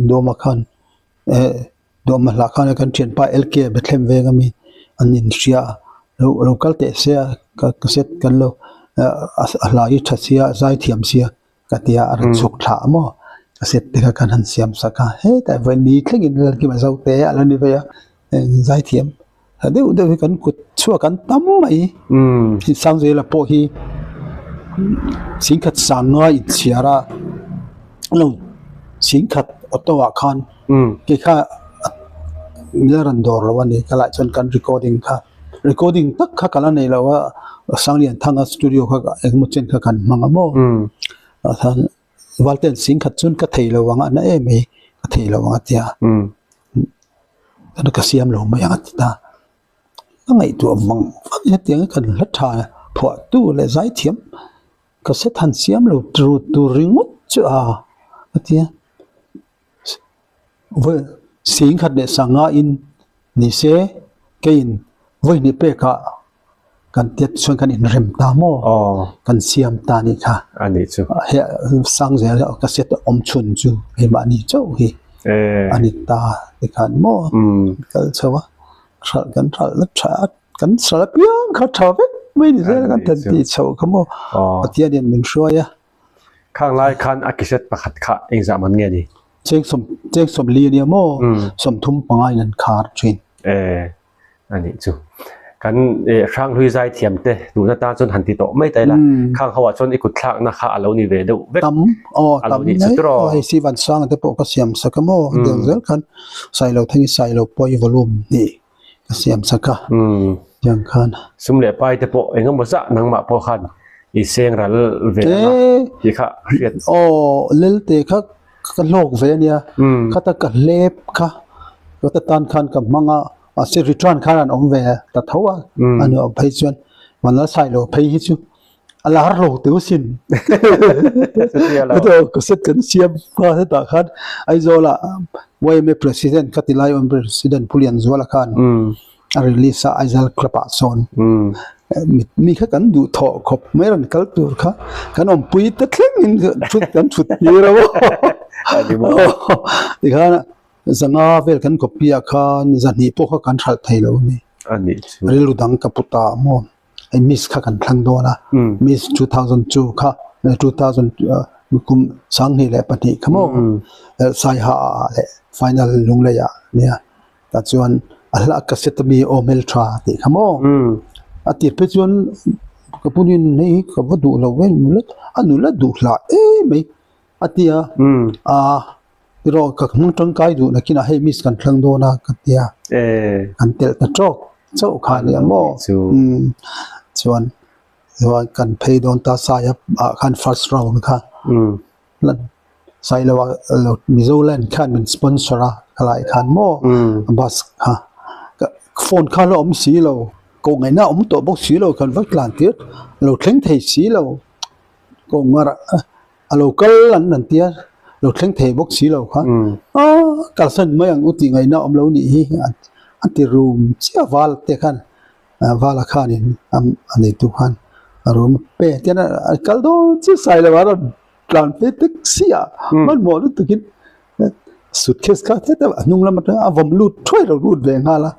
duhawma khan Dawhma hlah khan kan thianpa LK Bethlehem veng ami an inhria a lo lo kal teh se a ka cassette kan lo a hla hi tha sia a zai thiam sia ka ti a a rawn chhuk thlah maw cassette te kha kan han siam sak a hetah vawi ni thlengin Lalkima Zote a lo ni vei a zai thiam tha deuh deuh hi kan kut chhuak an tam mai Sangzela pawh hi singkhat sanga inchhiar a lo singkhat auto ah khan kei kha mila rawn dawr lo a ni ka lah chuan kan recording kha recording tak kha ka la nei lo a Sanglianthanga studio kha engemaw chen kha kan hmang a maw ah khan Valten singkhat chuan ka thei lo ang a na em mai ka thei lo ang a tia. Ka siam lo mai ang a ti ta. Ka ngaihtuah vang vang hetiang hi kan hla tha phuahtu leh zaithiam ka se than siam lo tur tur ringawt chu a a ti a. Vawi singkhat leh sanga in ni se keiin vawi hnih pekah kan tiat chuan kan inrem ta maw kan siam ta nih kha he sang zel ka set awm chhun chu keimahni chauh hi a ni ta tikhan maw kal chho a hralh kan hralh na tha kan hralh apiang kha tha vek mai ni zel kan tan tih chho kha maw Pathian in min hruai a. Khang lai khan a kiset pakhat kha engzah man nge ni? Cheng cheng sawmli ania maw 30 panga in an khar thin. A nih chu. Kan Hranghlui zaithiam te duhna tan chuan han ti tawh mai ta ila. Khang ho ah chuan i kut thlakna kha a lo ni ve deuh vek. Tam aw tam mai. Hei Sivan Sanga te pawh ka siam sak a maw deuh zel khan Sailo Thangi Sailo pawh i volume hnih ka siam sak a tiang khan. Sum leh pai te pawh eng emaw zah nangmah pawh khan i seng ral ve ang a tih kha hriat. Aw Lelte kha Ka hlawk ve ania, khata ka hlep kha ka tan khan ka hmang a, mahse return khan an awm ve ta tho a, a nuam phei chuan Vanlal Sailo phei hi chu a lar lo teu sin. Cassette kan siam kha hetah khan Aizawlah YMA President kha ti lai awm President Pu Lianzuala khan a release a Aizawl Club ah sawn. Mi kha kan duh thawh khawp mai rawn kal tur kha kan awmpui te thlengin thut kan thut tir a tikhan zanga vel kan copy ah khan zahnih pawh kha kan hralh thei lo a ni rilru dang ka pu ta maw hei miss kha kan thlang dawn a miss 2002 kha 2000 kum 2002 kha maw saiha ah leh final lunglei ah nia. Tah chuan a hla cassette ami aw hmeltha tih kha maw? A tir phei chuan ka punin hei hi ka va duh lo ve nula a nula duh hlah em mai a ti a ah erawh ka hmang tangkai duh nakinah hei miss kan thlang dawn a ka ti a kan telh ta tawk chauh kha a nia maw chuan chuan kan phei dawn ta saia ah khan first round kha. Sailo ah lo Mizo land khan min sponsor a khalai khan maw bus kha phone kha la awm si lo koh ngaihna a awm tawh bawk si lo kan va tlan tir lo thleng thei si lo koh ngar a lo kal an an tia lo thleng thei bawk si lo kha aaa kalsan mai ang u tih ngaihna a awm lo nih hi a ti rum chiah val te khan vala khanin a neitu khan a rum pe tian a kal dawn chiah sailo a rawn Tlan phei taxi ah hmanhmawh lutukin suitcase kha heta a hnung lam atanga a vawm lut thuai lo lut ve nghal a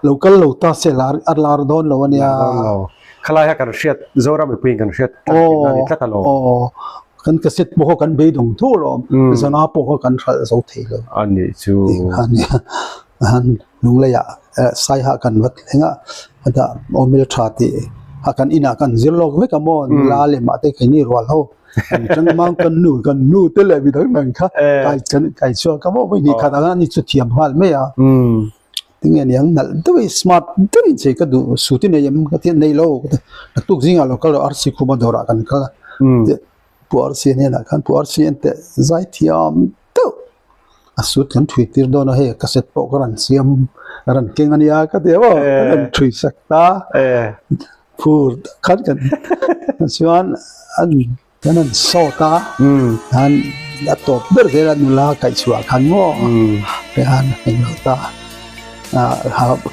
lo kal lo ta se lar a lar dawn lo a nia khalai kha kan hriat Zoram mipuiin kan hriat tlat tihna a ni tlat alawm aw kan cassette pawh kha kan beidawng tho alawm zana pawh kha kan hralh zo thei lo a nih chu a nia Lungleiah Saiha kan va thleng a, hetah Awmil tha tih a kan inah kan zir lawk vek a maw nula leh mah te keini rual ho kan tang mang kan nu kan nu te leh mi dang dang kha kai kan kai chhuak a maw hnih khat anga ni chu thiam nghal mai a tinge niang nalh deuh i smart deuh in chei ka duh suit i nei em ka ti a nei lo naktuk zingah lo kal rawh arsi khuma dawrah kan kal a pu arsi hnenah khan pu arsi ente zai thiam deuh. A suit kan thui tir dawn a hei cassette pawh ka rawn siam ka rawn keng a nia ka ti a maw ka rawn thui sak ta phur tak khan kan chuan an kan han sawt a han a tawp ber zel a nula kaih chhuah khan maw han eng lo ta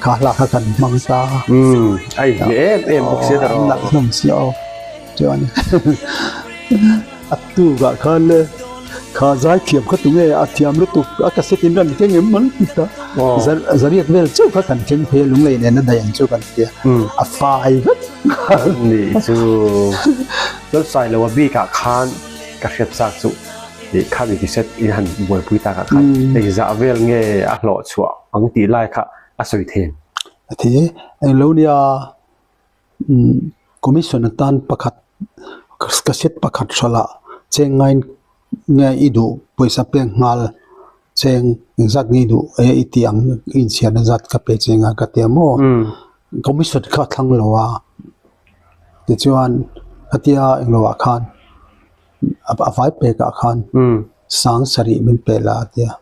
kha hla kha kan hmang ta a inhmeh em em bawk sia ta rawh nalh hlawm sia aw chuan a tukah khan le. Kha zai thiam kha tunge a thiam lutuk a cassette in rawn keng em an ti ta zariat vel chauh kha kan keng phei a lunglei nen a daih ang chu kan ti a a fai vek ni chu Lalsai lo a bik ah khan ka hriat chak chu ih kha mi cassette in han buaipui tak ah khan engzah vel nge a hlawh chhuah ang tih lai kha a sawi thei em? A thi englo nia Commission atan pakhat cassette pakhat hralh cheng ngai nge i duh pawisa pek nghal cheng engzat nge i duh e i tih ang i inchhiarna zat ka pe cheng a ka ti a maw commission kha a thlang lo a tichuan khatia englo ah khan a vai pek ah khan sang sarih min pe la a ti a.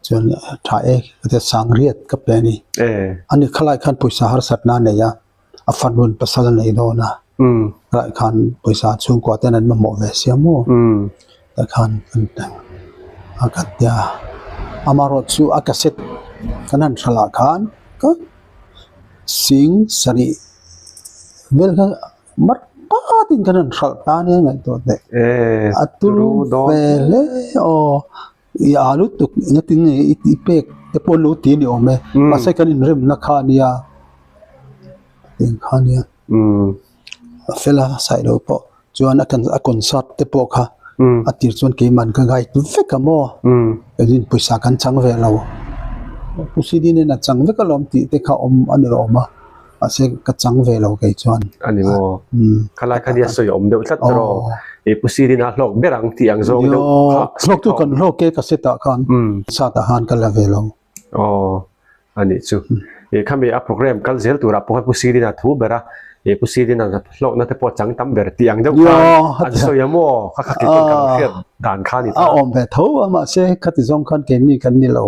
Chuan tha e ka tia sangriat ka pe a ni. Ani khalai khan pawisa harsatna a nei a, a fanun pasal a nei dawn a, khalai khan pawisa chhungkua ten an mamawh ve sia maw tah khan kan a ka tia amaherawh chu a cassette kan han hralah khan ka sing sarih vel kha mar patin kan han hralh ta nia ngaihtuah teh a turu ve hle aw. I a lutuk engtin nge i tih pek te pawh an lo ti a ni awm e mahse kan inremna kha a nia eng kha a nia a fel a saih loh pawh chuan a a concert te pawh kha a tir chuan keimah ka guide vek a maw engin pawisa kan chang ve lo Pu Sidi nen a chang vek alawm tih te kha awm a ni awm a. Mahse ka chang ve lo kei chuan. A ni maw? Khalai kha nia sawi awm deuh tlat erawh i Pu Sirin a hlawk ber ang tih ang zawng deuh kha. Hlawk chu kan hlawk e ka set ah khan sat ah khan ka la ve lo. Aw a nih chu. I khami a program kal zel turah pawh khan Pu Sirin a thu ber a, i Pu Sirin a hlawkna te pawh a chang tam ber tih ang deuh khan an sawi a maw? Kha kha kei chuan ka lo hriat dan kha a ni ta. A awm ve tho a mahse khati zawng khan keini kan ni lo.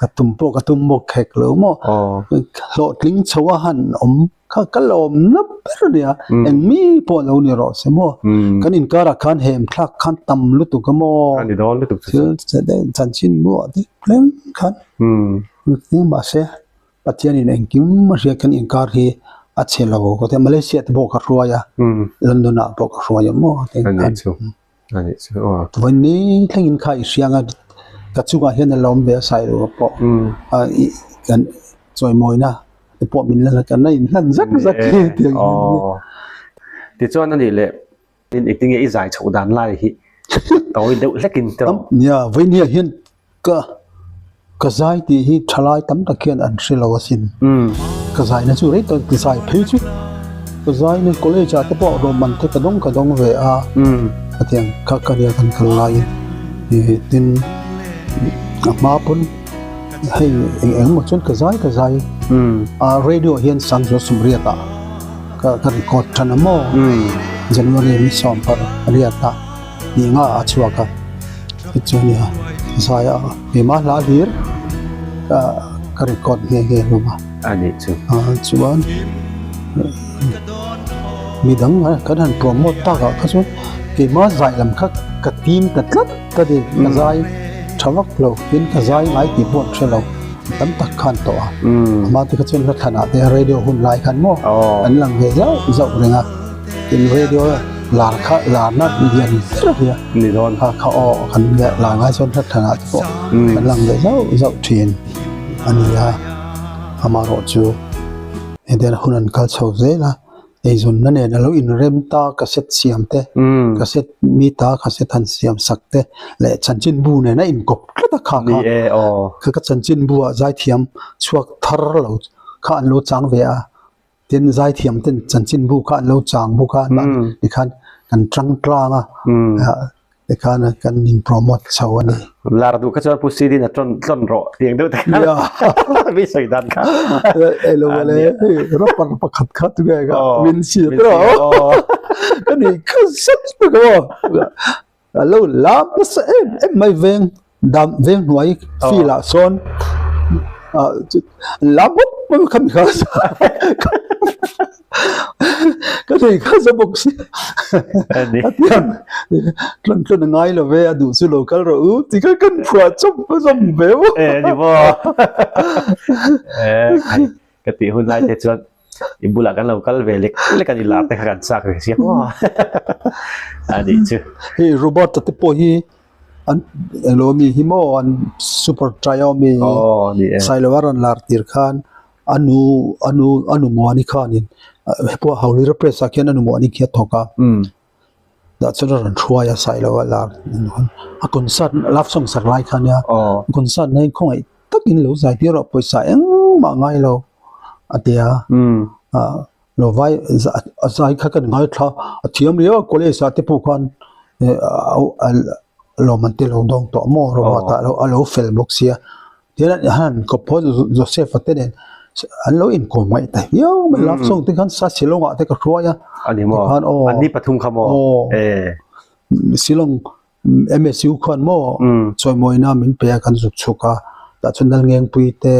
Ka tum pawh ka tum bawk khek lo maw hlawhtling chho a han awm kha ka lawm na ber a nia eng mi pawh lo ni rawh se maw kan inkarah khan hem thlak khan tam lutuk a maw thil chanchin buah te tlem khan mahse Pathianin engkim a hriat kan inkar hi. A chhe lo ka tia Malaysia te pawh ka hruai a London ah pawh ka hruai a maw ti khan vawiin ni thlengin kha i hria anga ka chungah hian a lawm ve a Sailo pawh i kan chawimawina te pawh min la la kan la inhlan zak zak hi tiang hian tichuan a nih leh engtinge i zai chhoh dan lai hi tawi deuh hlekin te rawh. Nia vawiin hian hian Ka ka zai tih hi thalai tam tak hian an hre lo asin. Ka zaina chu rei tak ka zai phei chu ka zaina college ah te pawh rawhman te ka dawng ka dawng ve a. Hetiang kha ka nia kan kal laiin ih tin a hma pawn hei eng eng emaw chuan ka zai ka zai a radio hian Sangzua Sumriat ah ka ka record tan a maw January ni sawmpar riat ah. Nih nga a chhuak a chu nia zai a keimah hla hlir ka ka record nghe nghe hlawm a a nih chu a chuan midang kan han promote tak ah kha chuan keimah zai lam kha ka tim ta tlat ka ni ka zai tha vak lo tin ka zai ngai tih pawh an hre lo tam tak khan tawh a amah te kha chuan hla thlan ah te radio hun lai khan maw an lang ve zauh zauh reng a. Tin radio lar kha larna lian ber a nia. Ni dawn. Kha kha aw kan lar ngai chuan hlat thlan ah te pawh kan lang ve zauh zauh thin a ni a. Amaherawhchu hetiang hun an kal chho zel a, eizawnna nen a lo inrem ta cassette siam te, cassette mi ta cassette han siam sak te leh chanchinbu nen a inkawp tlat a kha kha. Ni e aw. Kha ka chanchinbu ah zaithiam chhuak thar lo kha an lo chang ve a. Tin, zaithiam ten chanchinbu kha an lo chang bawk a, tikhan kan tang tlang a, tikhan kan in promote chho a ni. Lar duh kha chuan Pu Sidin a tlawn tlawn rawh tiang deuh te khan mi sawi dan kha. Elo le, hei rapper pakhat kha tu nge ka min si tawh. Ka ni kha zet bawk a. A lo lam nasa em em mai veng dam veng hnuai field ah sawn ah lam bawk bawk kha mi kha ka nei kha za bawk si a tiang tlawn tlawn a ngai lo ve a duh chu lo kal rawh u ti kha kan phuah chawp a zawm ve maw e ni maw e ka tih hun lai te chuan I bulah kan lo kal ve lek lek a ni lar te kha kan chak ve sia maw a nih chu. Hei robot te pawh hi an elo mi hi maw an super trio mi Sailova rawn lar tir khan a nu a nu a nu muani khanin hepawh Haulira press ah khian a nu muani khi a thawk a. Dah chuan a rawn hruai a Sailova lar a concert love song sak lai kha nia concert na hi khawngaih takin lo zai tir rawh pawisa engmah ngai lo a ti a ah lo vai a zai kha kan ngaithla a thiam riau a college ah te pawh khan lawmman te lo dawng tawh maw robot ah a lo fel bawk sia. Tin a han kawp pawh Joseph-a te nen an lo inkawm ngaih ta viau mai love song te khan sa Shillong ah te ka hruai a A ni maw? Tikhan aw An ni pathum kha maw? Aw E. Shillong MSU khuan maw chawimawina min pe a kan zuk chhuk a tah chuan Lalngengpui te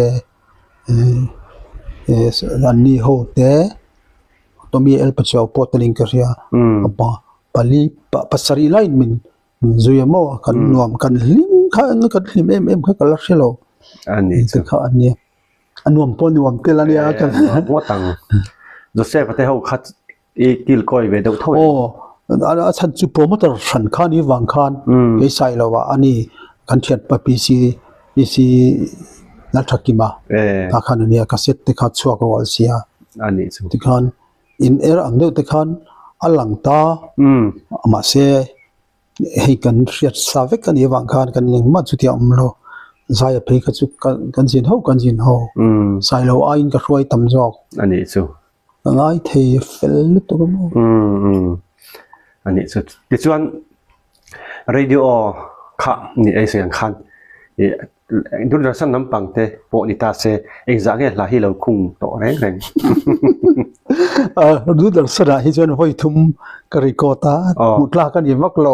an ni ho te Tommy El Pachuau pawh telin ka hria pali pasarih laiin min Zui a maw kan nuam kan hlim kha eng kan hlim em em kha ka la hre lo a ni chu kha a nia a nuam pawh nuam tel a nia kan ngawt ang Joseph te ho kha i kil kawi ve deuh tho aw a chhan chu promoter hran kha ni vang khan kei sai lo ah ani kan thian pa PC PC Lalthakima ta khan a nia cassette te kha chhuak rual sia a ni chu tikhan In er ang deuh te khan a lang ta mahse hei kan hriat sa vek a nih avang khan kan engmah chutia awm lo zai a phei kha chu kan zin ho kan zin ho sai lo aiin ka hruai tam zawk a nih chu ka ngai thei fel lutuk a maw a nih chu tichuan radio kha ni ei sawi ang khan ih Doordarshan lampang te pawh ni ta se engzah nge hla hi lo khung tawh reng reng. Doordarshan ah hi chuan vawi thum ka record a, hmuh tlak a ni vak lo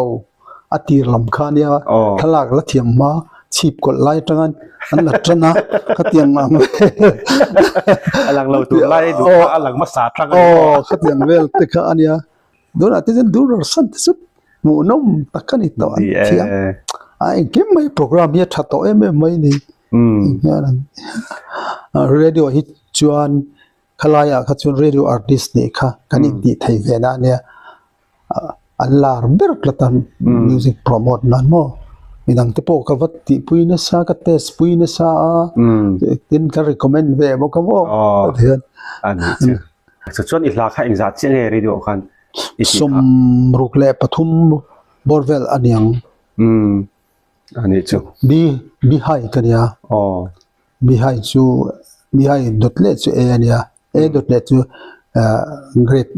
a tir lam kha ania thlalak la thiam hma chhip kawlh lai atanga an la tan a khatiang ang vel a lang lo tur lai duh kha a lang hmasa tang a ni aw khatiang vel te kha ania. Tunah te chuan Doordarshan te chu hmuhnawm tak a ni tawh an thiam a engkim mai program hi a tha tawh em em mai a ni radio hi chuan. Khalaiah kha chuan radio artist nih kha kan intih thei ve na ania. An lar ber tlat a music promote nan maw. Midang te pawh ka va tihpui nasa ka test pui nasa a tin ka recommend ve bawk a maw. Chuan i hla kha engzah chiah nge radio ah khan i tih kha? 63 bawr vel a niang. A nih chu. B Bihai ka nia. Aw. Bihai chu Bihai dawt leh chu A a nia. A dawt leh chu grade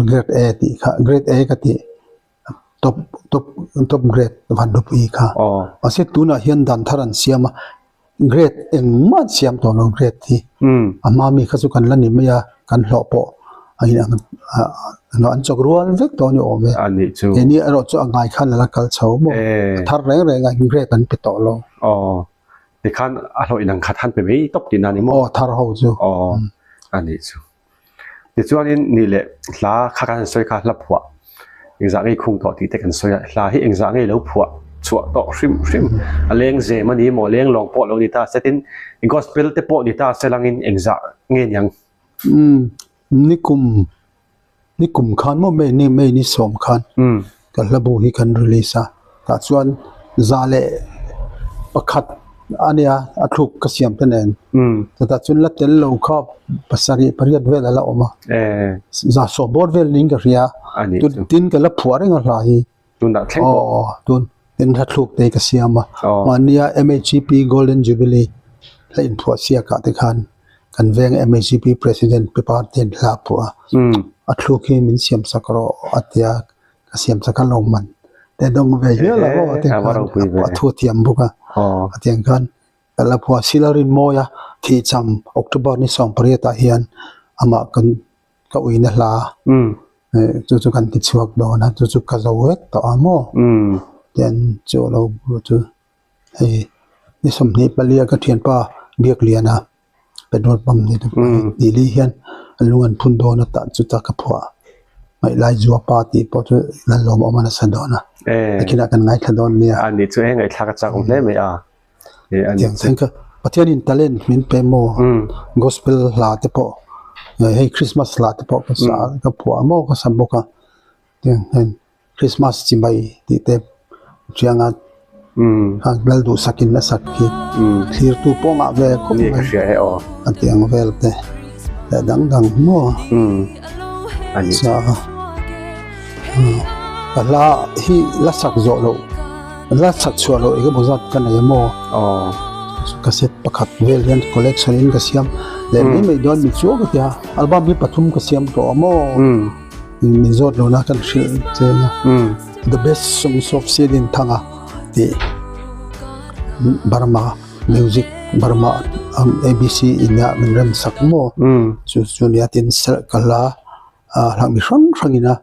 grade A tih kha grade A ka tih top top top grade Vanlupui kha. Aw. Mahse tunah hian dan thar an siam a. Grade engmah an siam tawh lo grade hi. A hma mi kha chu kan la ni mai a, kan hlawh pawh a inang an chawk rual vek tawh a ni awm e. A nih chu. Keini erawh chu a ngai khan a la kal chho maw. A thar reng reng a grade an pe tawh lo. Aw, tikhan a hlawh inang khat han pe mai tawp tihna a ni maw? Aw, thar ho chu. Aw, a nih chu. Tichuanin ni leh hla kha kan han sawi kha hla phuah engzah ngei khung tawh tih te kan sawi a, hla hi engzah ngei lo phuah chhuah tawh hrim hrim a leng zem a ni maw leng lawng pawh lo ni ta se tin gospel te pawh ni ta se langin engzah nge niang. Umm nikum nikum khan maw May ni May ni sawm khan ka hla bu hi kan release a tah chuan za leh pakhat a nia a thluk ka siam te nen chutah chuan la tel lo kha pasarih pariat vel a la awm a za sawh bawr vel niin ka hria tin ka la phuah reng a hla hi aw tun tin hla thluk te ka siam a mahnia M_H_P Golden Jubilee hla inphuah siak ah te khan kan veng M_H_P President Pi Parte'n hla a phuah a a thluk hi min siam sak rawh a tia. Ka siam chak a lawm man te dawng ve hial a aw tiang khan a thu a thiam bawk a a tiang khan ka la phuah sila rinmawi a thih cham October ni 18 ah hian amah kan ka uina hla chu chu kan ti chhuak dawn a chu chu ka zo vek tawh a maw tian chu lo chu hei ni 24 ka thianpa Biakliana. Petrol pump ni te tih li hian an lung an phun dawn a tah chu ta ka phuah ngaih lai zua pa tih pawh chu lal lawm awm a nasa dawn a takhinah kan ngaithla dawn nia. A nih chu e ngaihthlak a chak awm hle mai a. Tiang thleng kha Pathianin talent min pe maw gospel hla te pawh hei Christmas hla te pawh ka sa ka phuah maw ka sa bawk a tiang hian. Christmas chi mai tih te chiang a khan lal duhsak in a sak khi thlirtu pawh ngah ve khawp mai a tih ang vel te leh dang dang maw sa a hla hi la sak zawh loh la sak chhuah loh eng emaw zat ka nei a maw cassette pakhat vel hian collection in ka siam leh mai mai dawn mi chu ka tia album hi pathum ka siam tawh a maw. Min zawt lo na kan hrilh cheng a the best songs of Silin Thanga tih Burma music Burma ang ABC in a min rem sak maw chu chu nia tin serh ka hla ah hla mi hrang hrang in a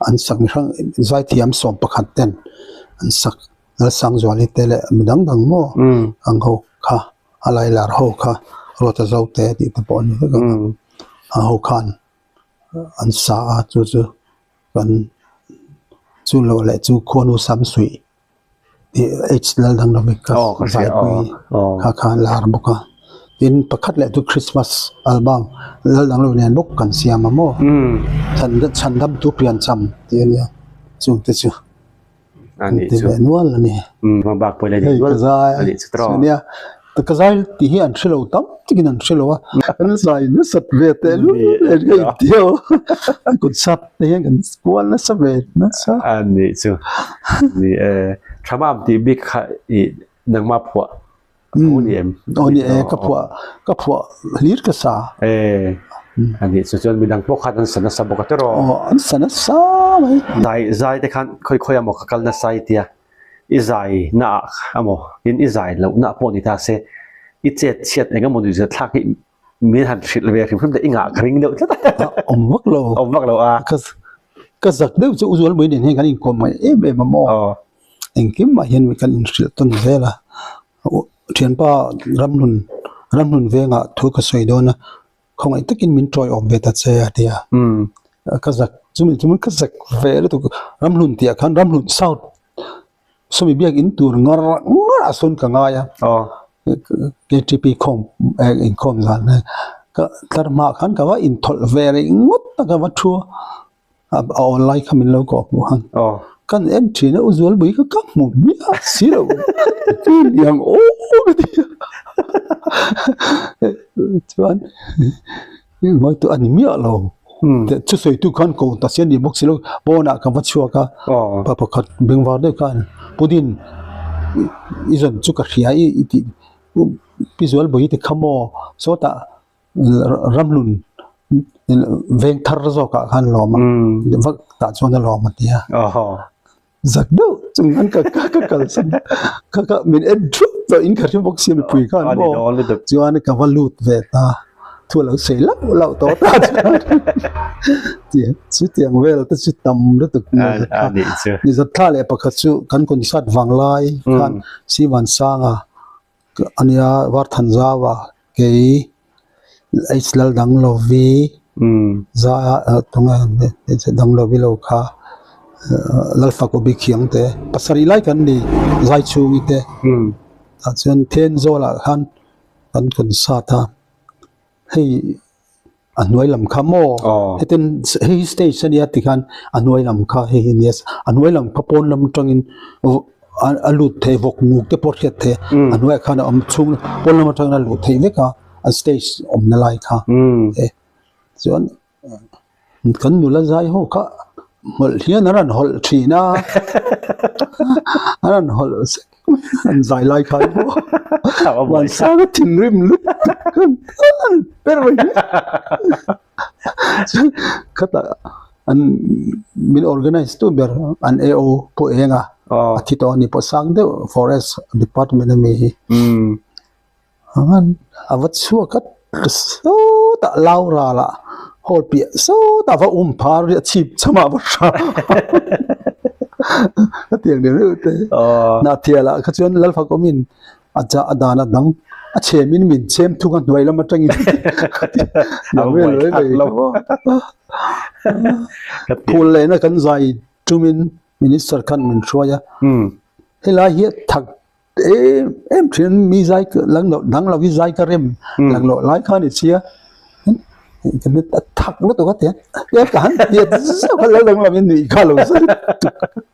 an sak mi hrang zaithiam 11 ten an sak Lalsangzuali te leh mi dang dang maw ang ho kha a lailar ho kha Ruata Zote tih te pawh a ni vek ang a ho khan. an sa a chu chu kan chu loh leh chu khuanu sam suih tih H Laldangdawmi ka zaipui kha kha an lar bawk a tin pakhat leh chu Christmas album Laldanglo nen bawk kan siam a maw chhan chhandamtu piancham tih a nia chungte chu. Ti ve nual a ni. Hei ka zai a nia ka zai tih hi an hre lo tam takin an hre lo a kan zai nasat ve teh lul nen ka intiau a kut sap te hian kan kual nasa ve nasa. A nih chu ni e thamam tih bik kha i nangmah phuah Aw ni em? Aw ni e, ka phuah, ka phuah hlir ka sa. E, a nih chu chuan midang pawh khan an sa nasa bawk a tiraw? Aw, an sa nasa mai. Zai, zai te khan khawi khawi amaw ka kal nasa i tia, i zai na ah amaw tin i zai loh na pawh ni ta se, i chet chhiat eng emaw nuihzat thlak hi min han hrilh ve hrim hrim teh i ngah ka ring deuh tlat a. Awm vak lo. Awm vak lo a. Ka, ka zak deuh chu u Zualmui nen hian kan inkawm mai em em a maw. Aw. Engkim ah hian kan inhrilh tawn zel a. Thianpa Ramhlun Ramhlun vengah thu ka sawi dawn a, khawngaih takin min tawiawm ve ta che a ti a. Ka zak chumi chumi ka zak ve lutuk Ramhlun tih ah khan Ramhlun South sawmi biak in tur ngar ngar ah sawn ka ngai a. KTP khawm inkhawm zan. Ka tlar hmaah khan ka va inthawlh ve rih ngawt a ka va thu a, a awn lai kha min lo kawh hmuh han. Kan en thin a u Zualbui kha ka hmu miah si lo ti liang aw ka ti a. Chuan ngawitu a ni miah lo. Thusawitu khan ko ta si a ni bawk si lo pawnah ka va chhuak a pa pakhat bengvar deuh khan Pudin i zawn chu ka hria i tih Pi Zualbui te kha maw sawtah ramhlun veng thar zawkah khan lawm a vak tah chuan a lawm a ti a zak deuh chung khan ka ka kalsan kha kha min en thup tawh in ka hre bawk sia mipui khan maw chuan ka va lut ve ta thu a lo sawi lauh lauh tawh ta chuan chutiang vel te chu tam lutuk ni zat thla leh pakhat chu kan concert vanglai khan Sivansanga a nia Varthanzaua kei H Laldanglovi za tunge Danglovi lo kha Lalfakubi Khiang te pasarih lai kan ni Zaichhungi te tah chuan Thenzawl ah khan kan concert a hei. A hnuai lam kha maw hetin hei hi stage a nia tikhan a hnuai lam kha hei hi nia a hnuai lam kha pawn lam atangin a lut thei vawk nguk te pawh hriat thei a hnuaiah khan a awm chhung pawn lam atangin a luh theih vek a a stage awmna lai kha e chuan kan nula zai ho kha hmawlh hian an rawn hawlh thin a an rawn hawlh sek an zai lai khan pawh Vansang a thinrim lutuk khan an per mai chuan khatah an min organize tu ber an AO pawh eng a a thi tawh a ni pawh sang deuh forest department ami hi. A va chhuak a sawtah Laura lah hall piah sawtah a va um phar a chhip cham ah a va hram a tiang deuh deuh te Hnahthia lah kha chuan Lalfakawmin a jah a dan a dang a chhem in min chhem thung a hnuai lam atangin a vel mai mai phul lehna kan zai tumin minister khan min hruai a helai hi a thak Em em thin mi zai lang loh dang lo hi zai ka rem lang loh lai kha a ni sia ka mit a thak lutuk a tiang tia ka han tiat zeuh kha lo dang lo in nuih kha lo zai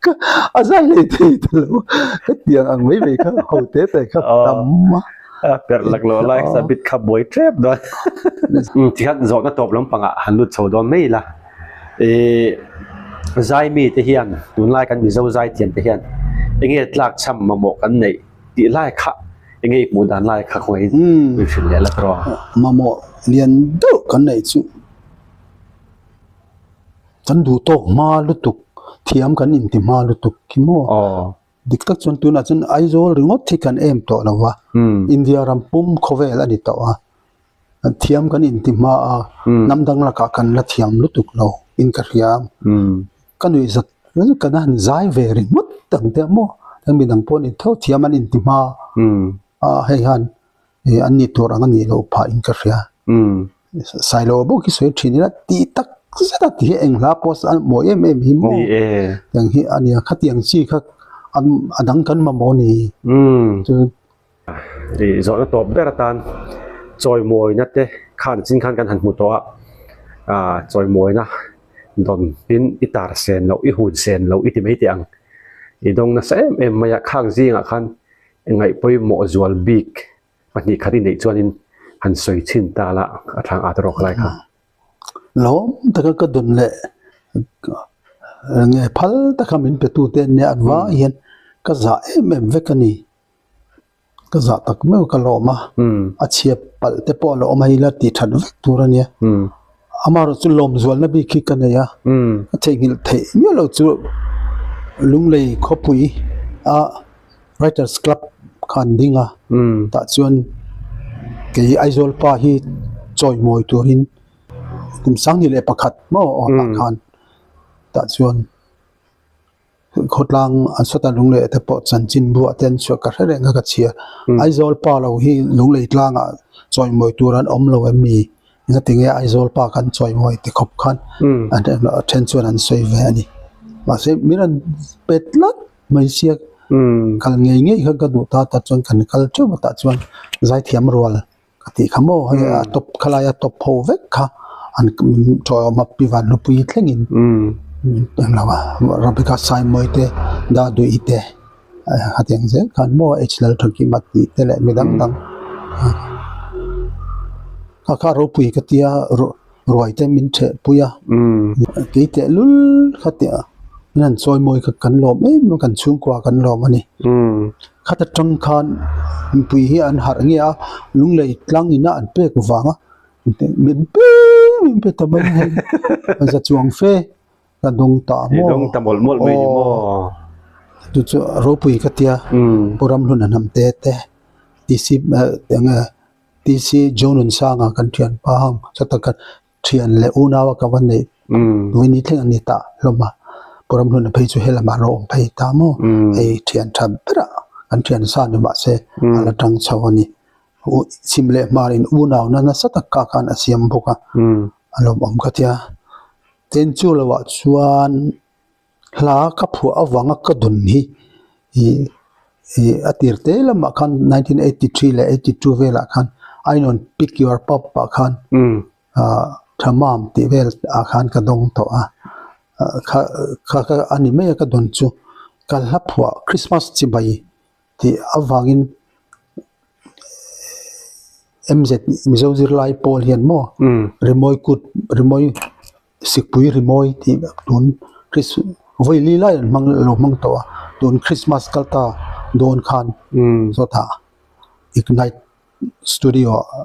tuk a zai leh thei ta lo ka tiang ang mai mai kha ho te te kha tam a. A perh lak loh lai kha bit kha buai tep dawn. Tikhan zawhna tawp lampangah han lut chho dawn mai ila. Ih Zaimi te hian tunlai kan Mizo zaithiam te hian enge tlak cham mamawh kan neih tih lai kha enge i hmuh dan lai kha khawngaih in hrilh leh la tawh a. Mamawh lian deuh kan neih chu kan duh tawk hma lutuk thiam kan inti hma lutuk khi maw. Dik tak chuan tunah chuan Aizawl ringawt hi kan em tawh lo va, India ram pum khawvel a ni tawh a, thiam kan inti hma a, hnam dang lakah kan la thiam lutuk lo in ka hria. Ka nuih zat zat kan han zai ve ringawt ang te maw, mi dang pawh an intho thiam an inti hma a, hei hian Ih an nih tur ang a nih loh phah in ka hria. Sailo bawk hi sawi thin ila tih tak zet a ti hi eng hla pawh a mawi em em hi maw. Tiang hi a nia khatiang chi kha a dang kan mamawh a ni. Chu. Ih zawhna tawp ber atan chawimawina te khan chin khan kan han hmu tawh a, ah chawimawina dawn tin i tar sen loh i hun sen loh i ti mai teh ang. I dawng nasa em em mai a khang zingah khan Ngaih pawimawh zual bik pahnih khat i neih chuanin han sawi chhin ta la a thlang at rawk lai kha. Lawm taka ka dun leh nge phal taka min pe tu te nia an vai hian ka zah em em vek a ni. Ka zah tak meuh ka lawm a, a chhia palh te pawh a la awm a ila tih that vek tur a nia. Amaherawhchu chu lawmzualna bik hi ka nei a, ka theihnghilh theih miah loh chu Lunglei khawpui a Writers Club kha an ding a, tah chuan kei Aizawl pa hi chawimawi turin kum sanghnih leh pakhat maw aw tah khan tah chuan Khawtlang an sawta Lunglei te pawh chanchin buah te an chhuah ka hre reng a ka chhia. Aizawl pa lo hi Lunglei tlangah chawimawi tur an awm lo em mi? Engati nge Aizawl pa kan chawimawi ti khawp khan a then chuan an sawi ve a ni. Mahse min rawn pe tlat mai sia kal ngei ngei kha ka duh ta ta chuan kan kal teuh a tah chuan zaithiam rual. Ka tih kha maw hei a top khalai a top ho vek kha an tawiawm a pi van hlupui thlengin englo a Rebecca Saimawi te Daduhi te hetiang zel khan maw H Lalthakima tih te leh mi dang dang kha kha ropui ka tia ruai te min theh pui a kei teh lul kha tih a min han chawi mawi kha kan lawm em a kan chhungkua kan lawm a ni khata tang khan mipui hi an harh nge a lunglei tlang ina an pek vang a min pe min pe ta mai hei za chuang fe ka dawng ta maw dawng ta mawlh mawlh mai ni maw chu chu ropui ka tia pu Ramhlun a hnam te te TC eng nge TC Jonunsanga kan thianpa ang chutah kan thian leh unau a ka va neih Vawini thleng an ni ta hlawm a, Pu Ramhluna phei chu helamah a lo awm phei ta maw? Hei thian tha berah kan thian sa ni mahse a la tang chho a ni. Chhim leh hmar in unauna nasa tak kha khan a siam bawk a, a lawmawm ka tia. Tin chu lohah chuan Hla ka phuah avanga ka dun hi ih ih a tir te lamah khan 1983 leh 82 velah khan Ainawn Pick Your Pop ah khan ah Thamam tih vel ah khan ka dawng tawh a kha kha kha a ni mai a ka dawn chu ka hla phuah Christmas chibai tih avangin MZ Mizo zirlai pawl hian maw rimawi kut rimawi Sikpui rimawi tih tun Chris vawi li lai an hmang lo hmang tawh a tun Christmas kal ta dawn khan sawtah Ignite Studio ah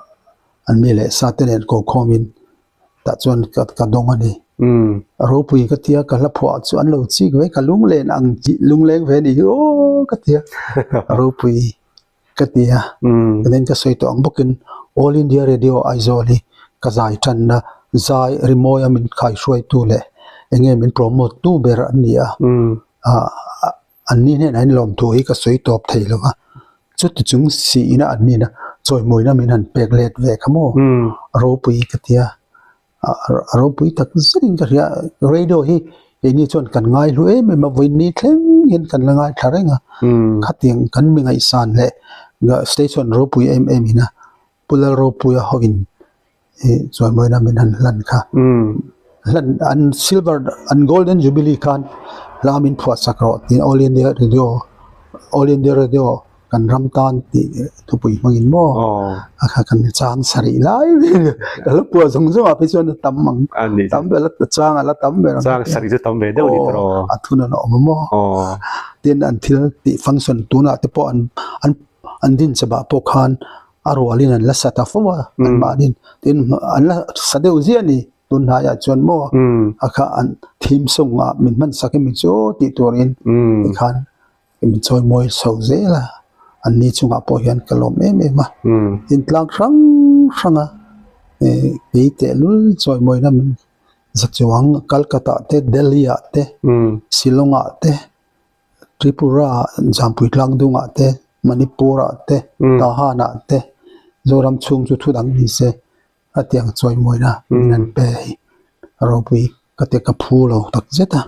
an mi leh sa te nen ko khawm in tah chuan ka ka dawng a ni. A ropui ka tia ka hla phuah chu an lo chik ve ka lungleng ang tih lungleng ve a nih hi aw ka tia a ropui. Ka ti a, chuan ka sawi tawh ang bawkin All India Radio Aizawl hi ka zai tanna zai rimawi a min khaihruaitu leh eng nge min promote tu ber an ni a, ah an ni hnenah hian lawmthu hi ka sawi tawp thei lo va, chuti chung sihna an nihna chawimawina min han pek let ve kha maw a ropui ka ti a. A ropui tak zetin ka hria radio hi keini chuan kan ngai hlu em em a vawiin thleng hian kan la ngaithla reng a khatiang kan mi ngaihsan leh station ropui em em in a Pu Lalropuia hoin ih chuan mawina min han hlan kha hlan an silver an golden jubilee khan hla min phuah sak rawh tiin all India radio all India radio. Kan ram tan tih thupui hmangin maw a kha kan chang sarih lai vel ka la puah zawng zawng ah phei chuan a tam ang tam ber a chang a la tam ber ang chang sarih chu tam ve deuh ni tawh a thun an awm a maw tin an thil tih function tunah te pawh an an an din chawp ah pawh khan a rualin an la sa ta fo a an mahnin tin an la sa deuh ziah a ni tun hnaiah chuan maw a kha an theme song ah min hman sak emaw chu tih turin tikhan. Min chawi mawi chho zel a, an ni chungah pawh hian ka lawm em em a. Tin tlang hrang hrang a kei tehlul chawi mawina min za chuang Calcutta te Delhi ah te Shillong ah te Tripura ah Jampui tlang dung ah te Manipur ah te Tahan ah te Zoram chhung chu thu dang ni se a tiang chawi mawina min an pe hi ropui ka ti ka phu lo tak zet a.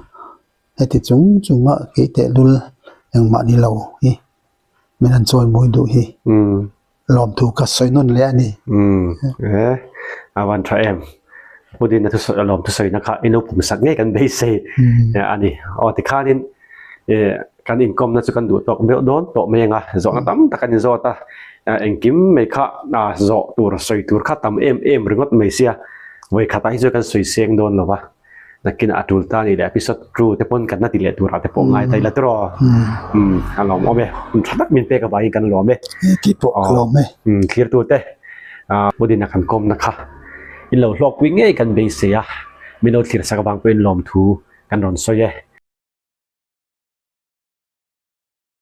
Heti chung chunga kei tehlul engmah ni lo hi min han chawi mawi duh hi lawmthu ka sawi nawn leh a ni. Umm e a van tha em Pudin a thusawi a lawm thusawina kha i lo pum sak ngei kan beisei a ni. Aw tikhanin kan inkawmna chu kan duh tawk deuh dawn tawh mai ang a, zawhna tam tak an inzawt a, engkim mai kha zawh tur sawi tur kha tam em em ringawt mai sia, vawikhatah hi chuan kan sawi seng dawn lo va. Nakin a tul ta ni leh episode 2 te pawn kan la ti leh turah te pawh ngai ta ila tiraw. Umm a lawm awm e. Hun tha tak min pek avangin kan lawm e. Tih pawh ka lawm e. Umm thlirtu te Pudina kan kawmna kha in lo hlawkpui ngei kan beisei a, min lo thlir sak avang pawhin lawmthu kan rawn sawi e.